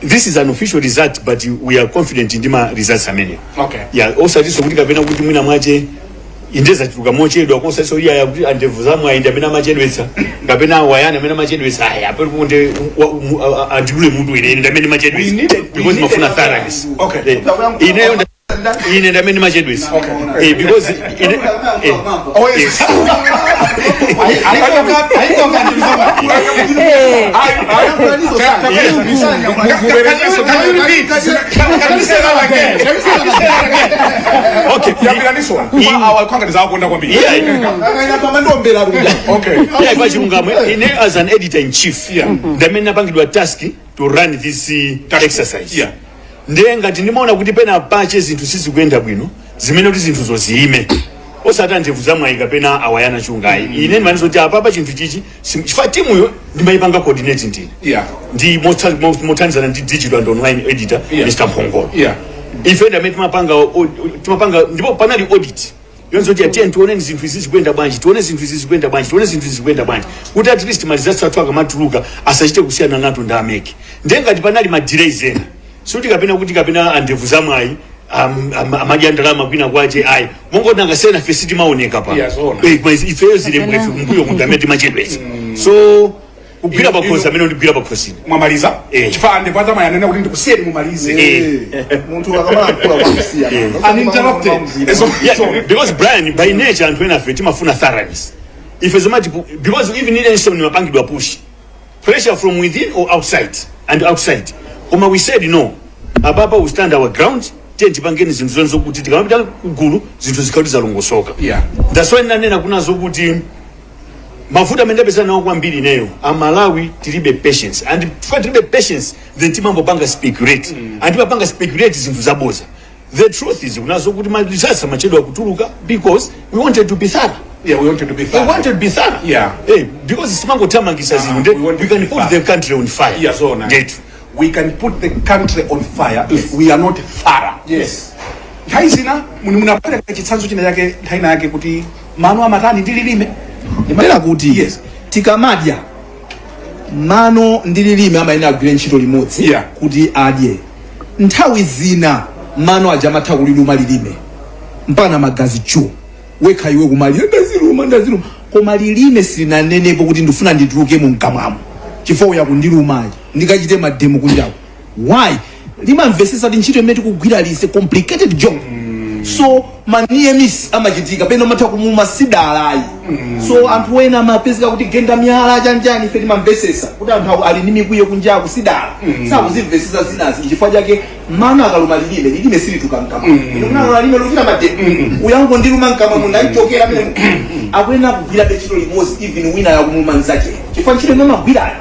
this is an official result, but we are confident ndi ma results amene. Yeah, osatinso kuti kapena kuti mwina mwache indeza chituka mochedwa, kosatinso iya kuti andevu zamwe ayinde amene amachedwetsa, kapena wayani amene amachedwetsa. Aya, apo kunde andidule mutu ine, ine ndamene machedwetsa because mafuna thoroughness. Ineyo ine ndamene machedwetsa. Because ine Oh, yes. Can you repeat? Can you say that again? Can you say that again? Okay. Yambiraniso awakhangani zakonda kwambiri. Okay. Yeah, pachilungamo, ine as an editor in chief, ndamene napangidwa task to run this exercise. Ndiye ngati ndimaona kuti pena pache zinthu sizikuyenda bwino, zimene kuti zinthu zoziyime, osati andevu zamwayi kapena awayana chungayi, ine ndimaniza kuti apapa chinthu chichi chifukwa timuyo ndimayipanga coordinate ndine ndi mothandizana ndi digital and online editor, Mr Mphongolo. Ife ndamene timapanga, ndipo panali audit yonse kuti atiye tione zinthu izi zikuyenda bwanji, tione zinthu izi zikuyenda bwanji, tione zinthu izi zikuyenda bwanji, kuti at least ma results athu akamatuluka asachite kusiyana nato ndi a MEC. Ndiye ngati panali ma delays ena, sikuti kapena kuti kapena andevu zamwayi amadya ndalama kwina kwache, ayi. Mongoti angasiyana, ife sitimaoneka pa Zoona. Koma ifeyo zilembwe, ife kumbuyo kuti amene timachedwetsa, so kugwira pakhosi amene ndigwira pakhosini. Mwamaliza? Eh. Chifukwa andevu zamwayi anena kuti ndikusiyeni mumalize. Munthu akamalankhula kwakusiya. Uninterrupted. Yeah, because Brian, by nature anthu ena afe timafuna thoroughness. Ife zomati because even inenso nimapangidwa push pressure from within or outside and outside, koma we said no, apapa we stand our ground. Tiye tipangeni zinthu zonse zokuti tikamapita kugulu zinthu zikhale zalongosoka. That's why nanena kunazo kuti mavuto amene ndapezana nawo kwambiri ineyo, Amalawi tilibe patience, and chifukwa tilibe patience, then timambopanga speculate and timapanga speculate zinthu zaboza. The truth is kunazo kuti ma results amachedwa kutuluka because we wanted to be thorough. Yeah, we wanted to be We thorough. wanted to be thorough. Because simangothamangisa zinthu, We we wanted can to be put thorough. the country on fire. Zoona. Ndetu. We can put the country on fire if we are not thorough. Nthawi zina muni munapereka chitsanzo china chake nthawi ina yake kuti mano amatani ndi lilime. Ndimanena kuti tikamadya, mano ndi lilime amayenera agwire ntchito limodzi kuti adye. Nthawi zina mano aja amatha kuliluma lilime mpaka magazi chu, wekha iwe kumalira, "Ndaziluma, ndaziluma," koma lilime silinanenepo kuti ndifuna ndituluke mu mkamwamo chifukwa uya kundilumayi, ndikachite ma demo kunjaku. Why? Limamvesesa kuti ntchito imene tikugwira is a complicated job. So ma near miss amachitika, pena umatha kumuma sidalayi. So anthu ena amapezeka kuti genda miyala chanjani. Ife timamvesesa kuti anthu ali ndi mikwiyo kunjaku, sidala, sakuzimvesesa zinazi. Chifukwa chake mano akaluma lilime, lilime silituka mkamwa. Ino munalola lilime luchita ma demo, uyango ndiluma mkamwa mundaichokera amene akuyenera kugwira ntchito limodzi, even wina yakumuluma mnzake, chifukwa ntchito imene amagwirayo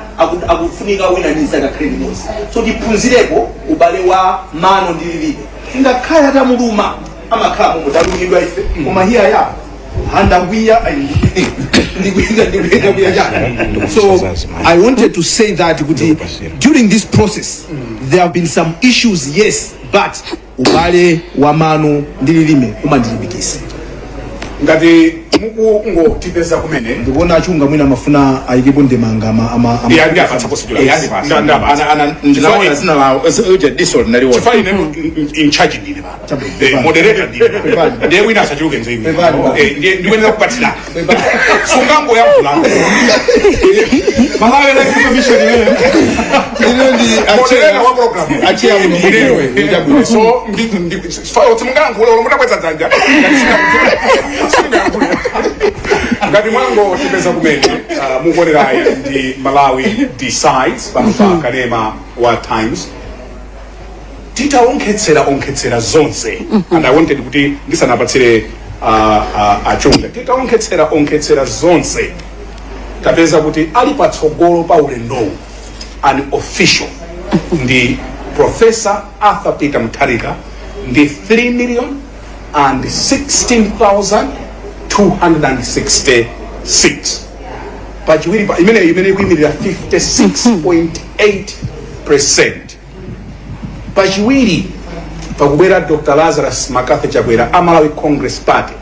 akufunika wina ndi mnzake akhale limodzi. So tiphunzireko ubale wa mano ndi lilime. Ngakhale atamuluma amakhala momwe talumidwa ife, koma hiya ya handakwiya, ndikuyika ndikuyika kuya chani. So I wanted to say that kuti during this process there have been some issues, yes, but Ubale wa mano ndi lilime umandilimbikitsa. Ngati mukungotipeza kumene, Ndikuona achunga mwina amafuna ayikepo ndemanga ama Iya, ndi apatsa possibility. Yes. Ndapatsa. Ndinaona zina lawo, uja diso linaliona. Chifukwa ine in charge ndine pano. Chabwino. Moderator ndine pano. Pepani. Ndiye wina asachuluke nzeru. Pepani. Ndiye ndikuyenera kupatsirana. Pepani. Sungangoyankhula. Malawi Electoral Commission imeneyo. Ino ndi Moderator wa program. Acheya muno. Ineyo. So simungayankhule olo mutakweza dzanja. Ngati singayankhule. Ngati mwangotipeza kumene, mukuonerayi ndi Malawi Decides pano pa kanema wa Times. Titaonkhetsera onkhetsera zonse, and I wanted kuti ndisanapatsire achunga, titaonkhetsera onkhetsera zonse, tapeza kuti ali patsogolo pa ulendowu unofficial ndi Professor Arthur Peter Mutharika ndi 3 million and 16,266. Pachiwiri pa imene ikuyimirira 56.8%. Pachiwiri pakubwera Dr Lazarus McCarthy Chakwera a Malawi Congress Party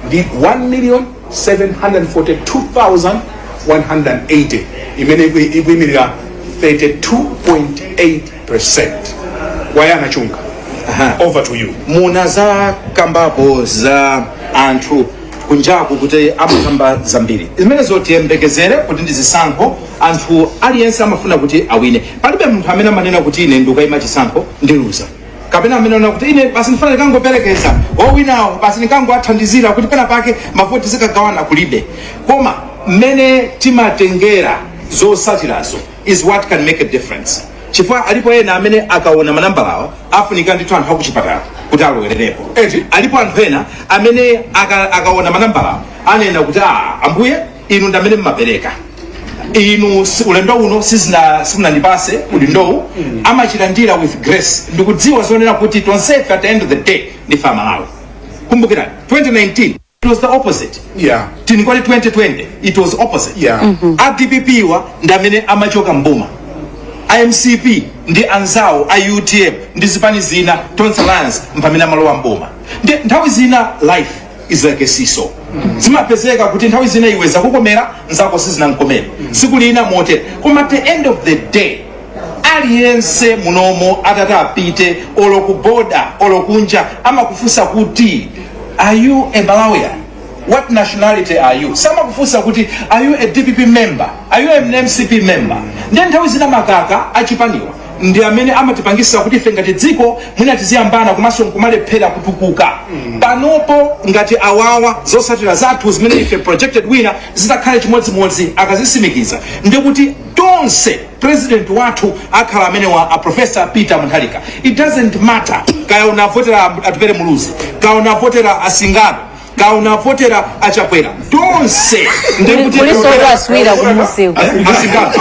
ndi 1 million 742,180, imene ikuyimirira 32.8%. Wayana Chunga, over to you. Muna za kambapo za anthu kunjaku kuti amakamba zambiri zimene zotiyembekezere kuti ndi zisankho, anthu aliyense amafuna kuti awine. Palibe munthu amene amanena kuti ine ndikayima chisankho ndiluza, kapena amene anena kuti ine basi ndifuna ndikangoperekeza owinawo, basi ndikangoathandizira kuti pena pake mavoti zikagawana, kulibe. Koma mmene timatengera zosatirazo is what can make a difference, chifukwa alipo ena amene akaona manambalawa afunika ndithu anthu akuchipatala kuti alowererepo. Eti. Alipo anthu ena amene akaona manambalawa anena kuti, "Ah, Ambuye, inu ndi amene mmapereka inu, ulendo uno simunandipase udindowu." Amachilandira with grace ndikudziwa zonena kuti tonsefe at the end of the day ndife Amalawi. Kumbukirani 2019 it was the opposite. Tinikwati 2020 it was opposite. A DPP wa ndi amene amachoka mboma, iMCP ndi anzawo a UTM ndi zipani zina, Tonse Alliance, mpamene amalowa mboma. Ndi nthawi zina life is like a seesaw. Zimapezeka kuti nthawi zina iwe zakukomera, nzako sizinamkomere, tsiku lina motere. Koma at the end of the day aliyense munomo atati apite olo ku boda olo kunja amakufunsa kuti, "Are you a Malawian? What nationality are you?" Samakufunsa kuti, "Are you a DPP member? Are you an MCP member?" Ndiye nthawi zina makaka achipaniwa ndi amene amatipangisa kuti ife ngati dziko mwina tiziyambana komanso nkumalephera kutukuka. Panopo ngati awawa zosatira zathu zimene ife projected winner zitakhale chimodzimodzi akazisimikiza, ndikuti tonse president wathu akhala amene wa a Professor Peter Mutharika. It doesn't matter kaya unavotera Atupere Muluzi, kaya unavotera Asingano, kaya unavotera Achakwera, tonse ndikuti Kuliso aswira kumusiku. Asingano.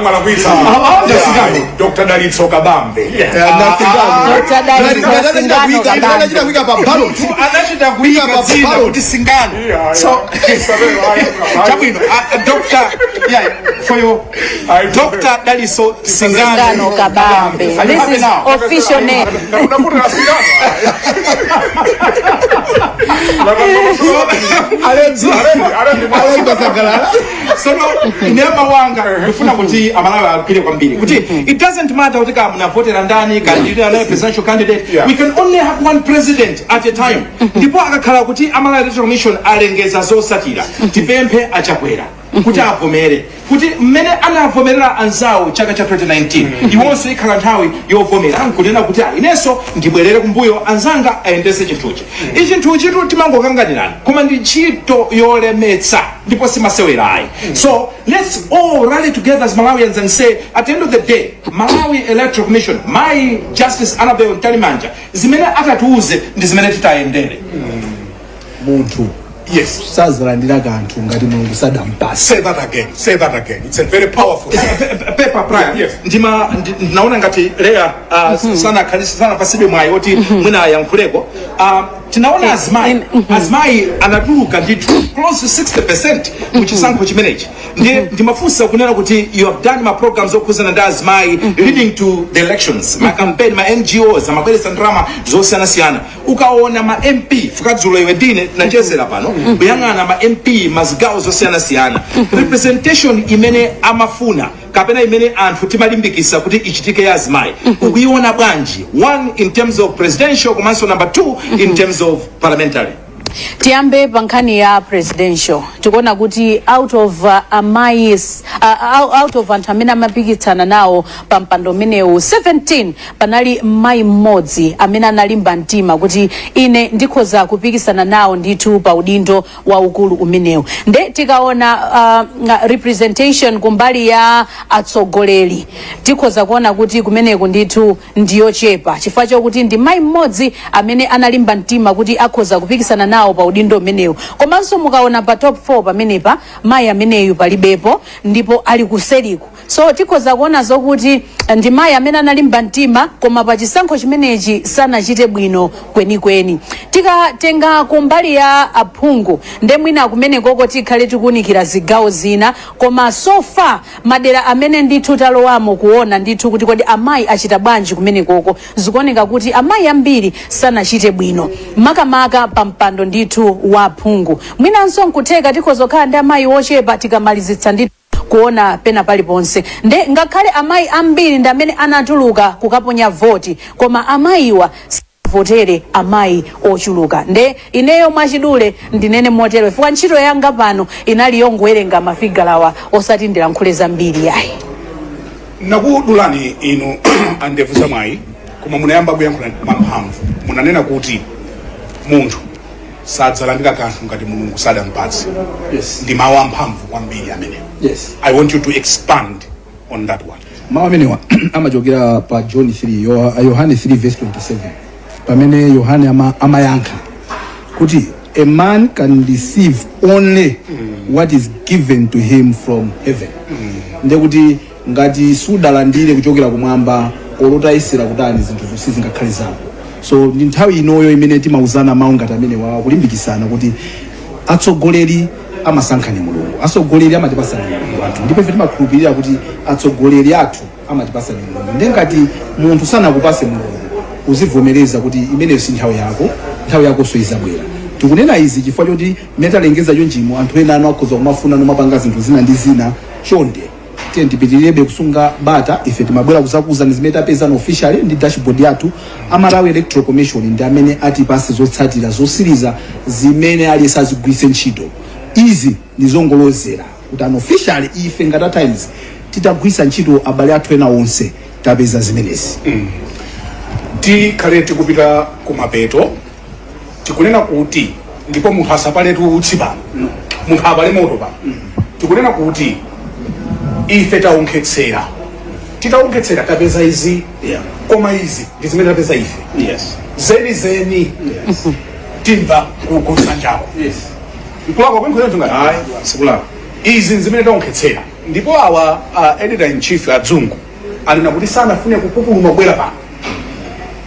Ndalakwitsa. Ndasikano. Dr Dalitso Kabambe. Dr. Dalitso Singano Kabambe. Anachita kuika pa ballot. Anachita kuika dzina kuti Singano. So chabwino, Dr. yeah, for your Dr. Dalitso Singano. Singano Kabambe. Are you This happy is now? official name. Unapotera Singano. Alenzi, alenzi basagalala. Sono inema wanga ndifuna kuti Amalawi agwire kwambiri kuti it doesn't matter kuti kaya munavotera ndani, kandidate anaye presidential candidate. We can only have one president at a time. Ndipo akakhala kuti Amalawi Electoral Commission alengeza zosatira, tipemphe Achakwera kuti avomere kuti mmene anavomerera anzawo chaka cha 2019, iwonso ikhala nthawi yovomera nkunena kuti, "Ah, inenso ndibwerere kumbuyo, anzanga ayendese chinthuchi." Ichi chinthuchi timangokanganirana, koma ndi ntchito yolemetsa ndipo simasewera ayi. So let's all rally together as Malawians and say at the end of the day Malawi Electoral Commission, my Justice Annabel Mtalimanja, zimene atatiuze ndi zimene titayendere. Munthu sazalandira kanthu ngati Mulungu sadampasa. Say that again. Say that again. It's a very powerful. Pepa, Brian. Yes. Ndima ndinaona ngati Leya sana khalisa sana pasidwe mwayi oti mwina ayankhuleko. Tinaona azimayi, azimayi anatuluka ndithu close to 60% mu chisankho chimenechi. Ndiye ndimafunsa kunena kuti you have done ma programs okhuzana ndi azimayi leading to the elections, ma campaign, ma NGOs amabweretsa ndalama zosiyanasiyana. Ukaona ma MP, fukadzulo iwe ndine tinachezera pano kuyang'ana ma MP mazigawo zosiyanasiyana, representation imene amafuna kapena imene anthu timalimbikisa kuti ichitike ya azimayi, ukuiona bwanji? One, in terms of presidential, komanso number two, in terms of parliamentary. Tiyambe pa nkhani ya presidential. Tikuona kuti out of amayi, out of anthu amene amapikisana nawo pa mpando umenewu 17, panali mayi mmodzi amene analimba mtima kuti ine ndikhoza kupikisana nawo ndithu pa udindo waukulu umenewu. Nde tikaona representation kumbali ya atsogoleri, tikhoza kuona kuti kumeneku ndithu ndiyochepa, chifukwa chokuti ndi mayi mmodzi amene analimba mtima kuti akhoza kupikisana nawo pa udindo umenewu. Komanso mukaona pa top 4 pamenepa, mayi ameneyu palibepo ndipo ali kuseriku. So tikhoza kuona zokuti ndi mayi amene analimba mtima, koma pa chisankho chimenechi sanachite bwino kwenikweni. Tikatenga kumbali ya aphungu, nde mwina kumenekoko tikhale tikuwunikira zigawo zina, koma so far madera amene ndithu talowamo kuona ndithu kuti kodi amayi achita bwanji kumenekoko, zikuoneka kuti amayi ambiri sanachite bwino, makamaka pa mpando ndithu wa aphungu. Mwinanso nkutheka tikhoza kukhala ndi amayi ochepa tikamalizitsa ndithu kuona pena paliponse. Nde ngakhale amayi ambiri ndi amene anatuluka kukaponya voti, koma amayiwa votere amayi ochuluka. Nde ineyo mwachidule ndinene motero, chifukwa ntchito yanga pano inali yongowerenga mafigalawa, osati ndilankhule zambiri yayi. Nakudulani inu andevu zamwayi, koma munayamba kuyankhula mwamphamvu. Munanena kuti munthu sadzalandira kanthu ngati Mulungu sadampatse. Ndi mawu amphamvu kwambiri amenewo. I want you to expand on that one. Mawu amenewa amachokera pa John 3, Yohane 3 verse 27, pamene Yohane amayankha kuti a man can receive only what is given to him from heaven. Ndekuti ngati sudalandire kuchokera kumwamba, olotayisira kutani, zinthu zonse zingakhale zako. So ndi nthawi inoyo imene timauzana mawu ngati amene wawa, kulimbikisana kuti atsogoleri amasankha ni Mulungu, atsogoleri amatipasa ni Mulungu athu, ndipo ife timakhulupirira kuti atsogoleri athu amatipasa ni Mulungu. Ndiye ngati munthu sanakupase Mulungu, uzivomereza kuti imeneyo si nthawi yako, nthawi yakonso izabwera. Tikunena izi chifukwa choti mmene talengeza chonchimo, anthu ena anu akhoza kumafuna nomapanga zinthu zina ndi zina. Chonde, tiye tipitirebe kusunga bata. Ife timabwera kuzakuuzani zimene tapeza officially ndi dashboard yathu. Amalawi Electoral Commission ndi amene atipase zotsatira zosiriza zimene aliyense azigwiritse ntchito. Izi ndi zongolozera kuti unofficially ife ngati Times titagwiritsa ntchito abale athu ena onse, tapeza zimenezi. Tikhale tikupita kumapeto. Tikunena kuti, ndipo munthu asapaletu utsi pano, munthu apale moto pano. Tikunena kuti ife taonkhetsera, titaonkhetsera tapeza izi, koma izi ndi zimene tapeza ife. Zenizeni timva kusanjako. Nkulakwa kwenkhuletu ngati Ayi, sikulakwa. Izi nzimene taonkhetsera, ndipo awa editor in chief adzungu anena kuti sanafune kupupuluma kubwera pano.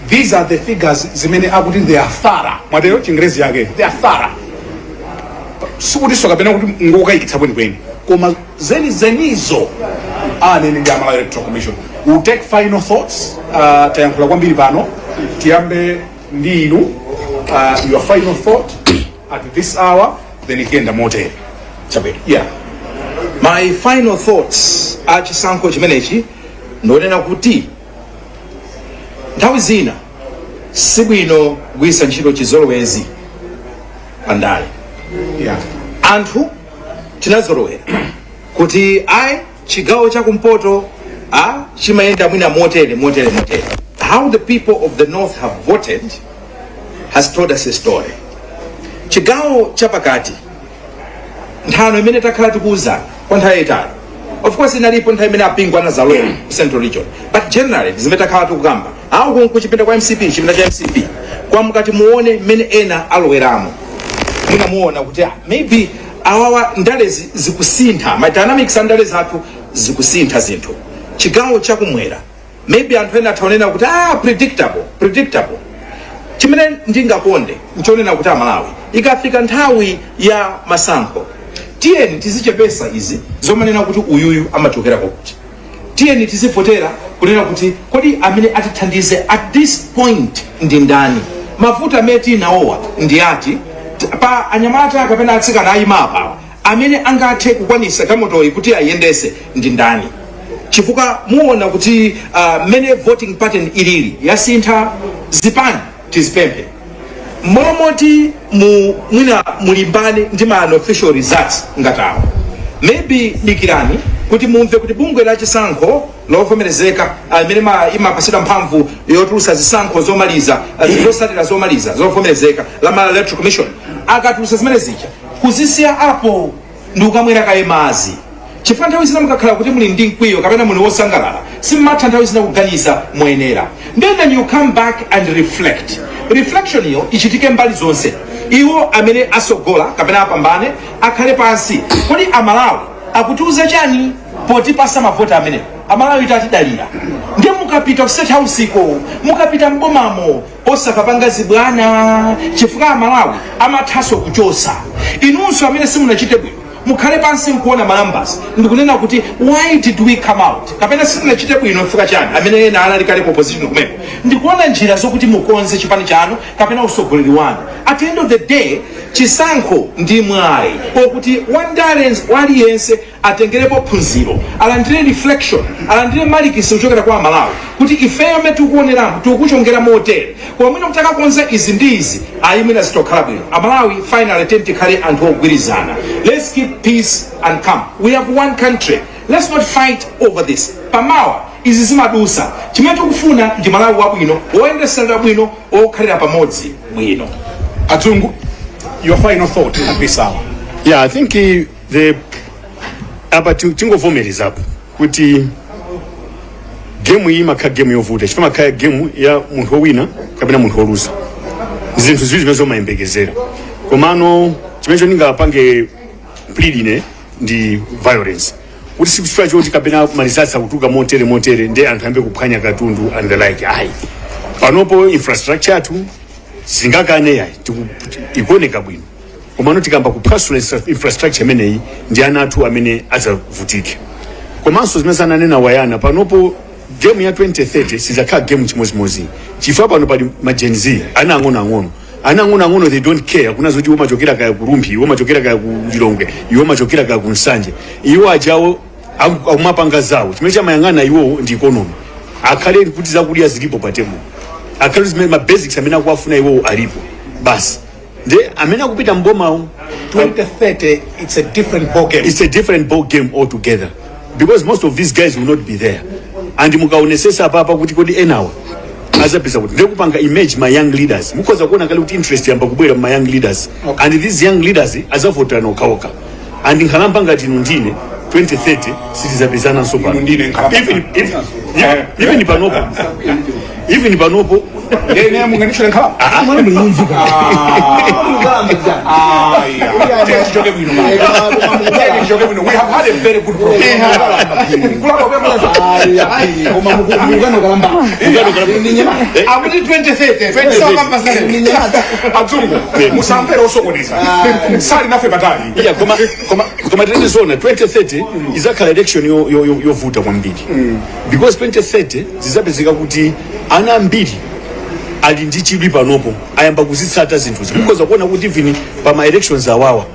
These are the figures zimene akuti they are thorough. Mwatero Chingerezi yake, they are thorough. Sikutinso kapena kuti ngokayikitsa kwenikweni, koma zenizenizo anene ndi Amalawi Electoral Commission. We'll take final thoughts. Tayankhula kwambiri pano. Tiyambe ndi inu, your final thought at this hour, then tiyenda motere. Chabwino. Yeah. My final thoughts a chisankho chimenechi ndionena kuti nthawi zina sibwino kugwiritsa ntchito chizolowezi pandale. Anthu tinazolowera kuti ayi, chigawo chakumpoto a chimayenda mwina motere, motere, motere. How the people of the north have voted has told us a story. Chigawo chapakati, nthano imene takhala tikuwuzana kwa nthawi yayitali, of course inalipo nthawi imene apingu anazalowa ku Central Region, but generally zimene takhala tikukamba awu kuchipinda kwa MCP, chipinda cha MCP, kwa mukati muone mmene ena aloweramo, mwina muona kuti ah, maybe awawa ndale zikusintha, ma dynamics a ndale zathu zikusintha zinthu. Chigawo chakumwera, maybe anthu ena athaonena kuti ah, predictable, predictable. Chimene ndingakonde nchonena kuti Amalawi, ikafika nthawi ya masankho, tiyeni Tiyeni tizichepesa izi zomanena kuti uyuyu amachokera kwakuti. Tiyeni tizivotera kunena kuti kodi amene atithandize at this point ndi ndani? Mavuto amene tinawowa ndi ati? Pa anyamata kapena atsikana ayima apawa, amene angathe kukwanisa galimotoyi kuti ayiyendese ndi ndani? Chifukwa muona kuti mmene voting pattern ilili yasintha. Zipani tizipemphe momoti mu mwina mulimbane ndi ma unofficial results ngatawo, maybe dikirani kuti mumve kuti bungwe la chisankho lovomerezeka limene imapasidwa mphamvu yotulutsa zisankho zomaliza, zotsatira zomaliza zovomerezeka, la Malawi Electoral Commission, akatulutsa zimene zija, kuzisiya apo ndi kukamwera kaye mazi, chifukwa nthawi zina mukakhala kuti muli ndi mkwiyo kapena muli wosangalala, simmatha nthawi zina kuganiza moyenera. Then you come back and reflect. Reflection iyo ichitike mbali zonse. Iwo amene asogola kapena apambane akhale pansi: kodi Amalawi akutiuza chani potipasa mavoti amene Amalawi tatidalira? Ndiye mukapita ku State House iko, mukapita mbomamo, osakapanga zibwana, chifukwa Amalawi amathanso kuchosa. Inunso amene simunachite bwino, mukhale pansi nkuona ma numbers ndikunena kuti why did we come out, kapena sitinachite bwino chifukwa chani? Amene ena anali kale ku opposition kumeko, ndikuona njira zokuti mukonze chipani chanu kapena usogoleri wanu. At the end of the day, chisankho ndi mwayi okuti wandale waliyense atengerepo phunziro, alandire reflection, alandire malikisi kuchokera kwa Amalawi kuti ifeyo mmene tikuoneramo tikukuchongera motere, koma mwina mutakakonza izi ndi izi, ayi, mwina zitokhala bwino. Amalawi, finally tiyeni tikhale anthu ogwirizana. Let's keep peace and calm. We have one country. Let's not fight over this. Pamawa izi zimadusa. Chimene tikufuna ndi Malawi wabwino, woyendesedwa bwino, wokhalira pamodzi bwino. Adzungu, your final thought at this hour. Yeah, I think the apa tingovomerezapo kuti game iyi imakhala game yovuta, chifukwa imakhala game ya munthu wowina kapena munthu woluza, zinthu ziwiri zimene zomayembekezera. Komano chimene ndingapange plead ine ndi violence, kuti sikuchifukwa choti kapena ma results akutuluka motere motere ndi anthu ayambe kuphwanya katundu and the like, ayi. Panopo infrastructure yathu singakane yayi, ikuoneka bwino, komano tikamba kuphwasula infrastructure imeneyi, ndi ana athu amene adzavutike. Komanso zimene sananena wayana, panopo game ya 2030 sizakhala game chimozimozi, chifukwa pano pali ma Gen Z, ana ang'onoang'ono, ana ang'onoang'ono. They don't care kuna zoti iwo machokera kaya ku Rumphi, iwo machokera kaya ku Lilongwe, iwo machokera kaya ku Nsanje. Iwo ajawo akumapanga zawo. Chimene chamayang'ana iwowo ndi economy, akhale kuti zakudya zilipo pa table, akhale zimene ma basics amene akuwafuna iwowo alipo basi. Ndi amene akupita mbomawo. 2030, it's a different ball game. It's a different ball game altogether, because most of these guys will not be there. And mukaonesesa apapa kuti kodi enawa azapeza kuti ndekupanga image ma young leaders, mukhoza kuona kale kuti interest yamba kubwera ma young leaders. And these young leaders azavotana okhaokha, and nkhalamba ngati inu ndine, 2030 sitizapezananso pano. Inu ndine nkhalamba. Even panopo. Ndene munganishire nkhalamba. Mwana muli imvi. Ah, yeah. Tiye tichoke bwino, man. Tiye tichoke bwino. We have had a very good program. Koma mukano kalamba. Akuti 2030. Adzungu, musamvere osokoneza, sali nafe patali. Yeah, koma tinene zona, 2030 izakhala election yovuta kwambiri, because 2030 zizapezeka kuti ana ambiri ali ndi chidwi panopo, ayamba kuzitsata zinthuzi. Mukhoza kuona kuti even pa ma elections awawa,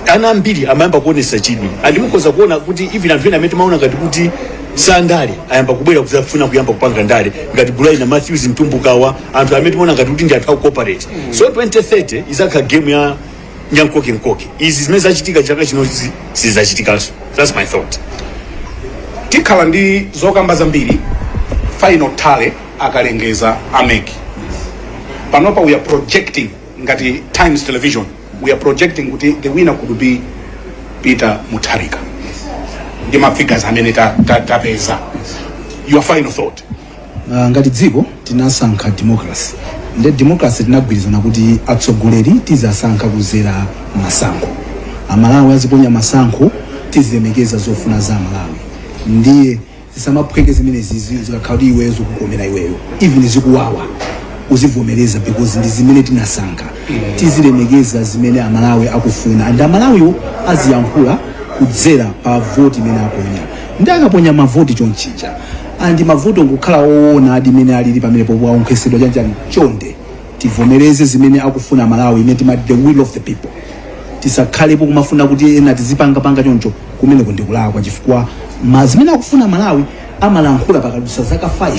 ana ambiri amayamba kuonesa chidwi, and mukhoza kuona kuti even anthu ena amene timaona ngati kuti sandale ayamba kubwera kuzafuna kuyamba kupanga ndale, ngati Bulaina Matthews Mtumbukawa, anthu amene timaona ngati kuti ndi anthu aku corporate. So 2030 izakhala game ya nyankoke-nkoke. Izi zimene zachitika chaka chino sizachitikanso. That's my thought. Tikhala ndi zokamba zambiri final tally akalengeza a MEC. Panopa we are projecting, ngati Times Television, we are projecting kuti the winner could be Peter Mutharika ndi ma figures amene tapeza. Your final thought. Ngati dziko tinasankha democracy, nde democracy tinagwirizana kuti atsogoleri tizasankha kuzera masankho. Amalawi aziponya masankho, tizilemekeza zofuna za Amalawi. Ndiye zisamaphweke zimenezi, zikakhala kuti iweyo zikukomera iweyo, even zikuwawa. Uzivomereza because ndi zimene tinasankha. Tizilemekeza zimene Amalawi akufuna, and Amalawiwo aziyankhula kudzera pa voti imene aponya. Ndi akaponya mavoti chonchija and mavoti nkukhala woona adi imene alili pamenepo, waonkhesedwa chanchani, chonde tivomereze zimene akufuna Amalawi, imene timati the will of the people. Tisakhalepo kumafuna kuti ena tizipangapanga choncho. Kumeneko ndikulakwa, chifukwa ma zimene akufuna Malawi amalankhula pakadusa zaka 5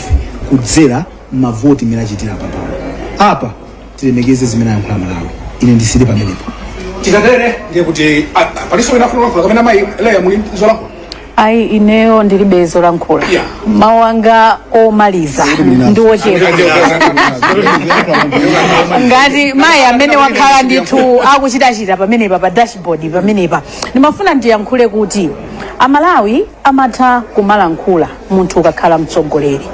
kudzera mavoti imene achitira pano apa. Tilemekeze zimene ayankhula Malawi. Ine ndisili pamenepo. Tikatere ndiye kuti palinso wina afuna kulankhula kapena mayi Leya muli zolankhula? Ayi, ineyo ndilibe zolankhula. Mawu anga omaliza ndi ochepa. Ngati mayi amene wakhala ndithu akuchitachita pamenepa pa dashboard pamenepa, ndimafuna ndiyankhule kuti Amalawi amatha kumalankhula munthu ukakhala mtsogoleri,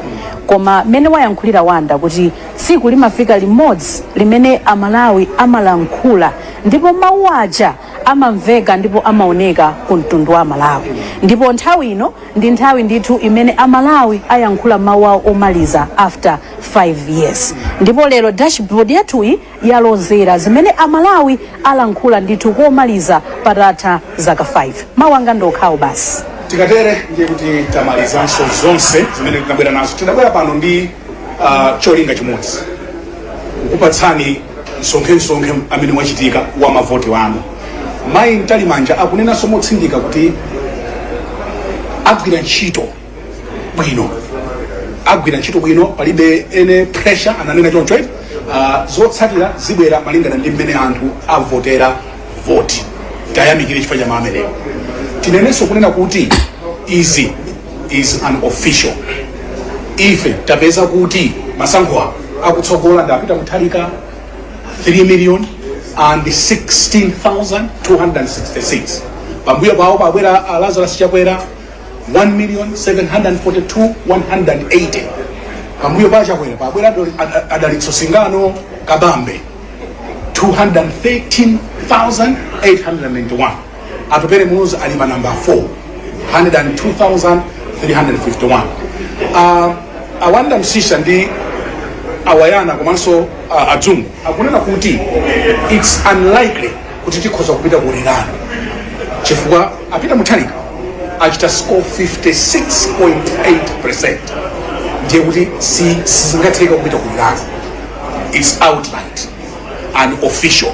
koma mmene wayankhulira Wanda kuti tsiku limafika limodzi limene Amalawi amalankhula ndipo mawu aja amamveka ndipo amaoneka ku mtundu wa Amalawi. Ndipo nthawi ino ndi nthawi ndithu imene Amalawi ayankhula mawu awo omaliza after 5 years, ndipo lero dashboard yathuyi yalozera zimene Amalawi alankhula ndithu komaliza patatha zaka 5. Mawu anga ndokhawo basi. Tikatere ndiye kuti tamalizanso zonse zimene tinabwera nazo. Tinabwera pano ndi cholinga chimodzi, kukupatsani msonkhe amene wachitika wa mavoti wanu. Mayi Mtalimanja akunenanso motsindika kuti agwira ntchito bwino, agwira ntchito bwino, palibe ene pressure, ananena choncho. Zotsatira zibwera malingana ndi mmene anthu avotera voti. Tayamikire chifukwa cha amenewo. Tinenenso kunena kuti izi is unofficial. Ife tapeza kuti masankho awo akutsogola ndi a Peter Mutharika, 3 million and 16,266. Pambuyo pawo pabwera Lazarus Chakwera, 1 million 742 180. Pambuyo pa Chakwera pabwera Adalitso Singano Kabambe, 213,891. Atupele Muluzi ali pa namba 4, 102,351. Awanda Msisha ndi Awayana komanso Adzungu akunena kuti it's unlikely kuti tikhoza kupita ku rerun, chifukwa a Peter Mutharika achita score 56.8, ndiye kuti sizingatheka kupita ku rerun. It's outright and official.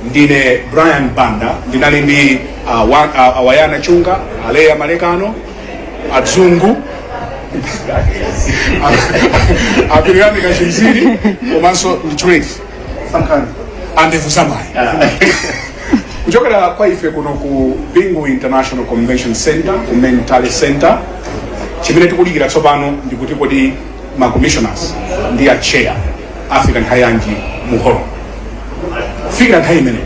Ndine Brian Banda, ndinali ndi Awayana Chunga, Aleya Malekano, Adzungu, Apirirani Kachimziri, komanso ndichuleti Andevu Zamwayi. Kuchokera kwa ife kuno ku Bingu International Convention Center, ku Main Tally Center, chimene tikudikira tsopano ndikuti kodi ma commissioners ndi a chair afika nthawi yanji mu hall? Kufikira nthawi imeneyo.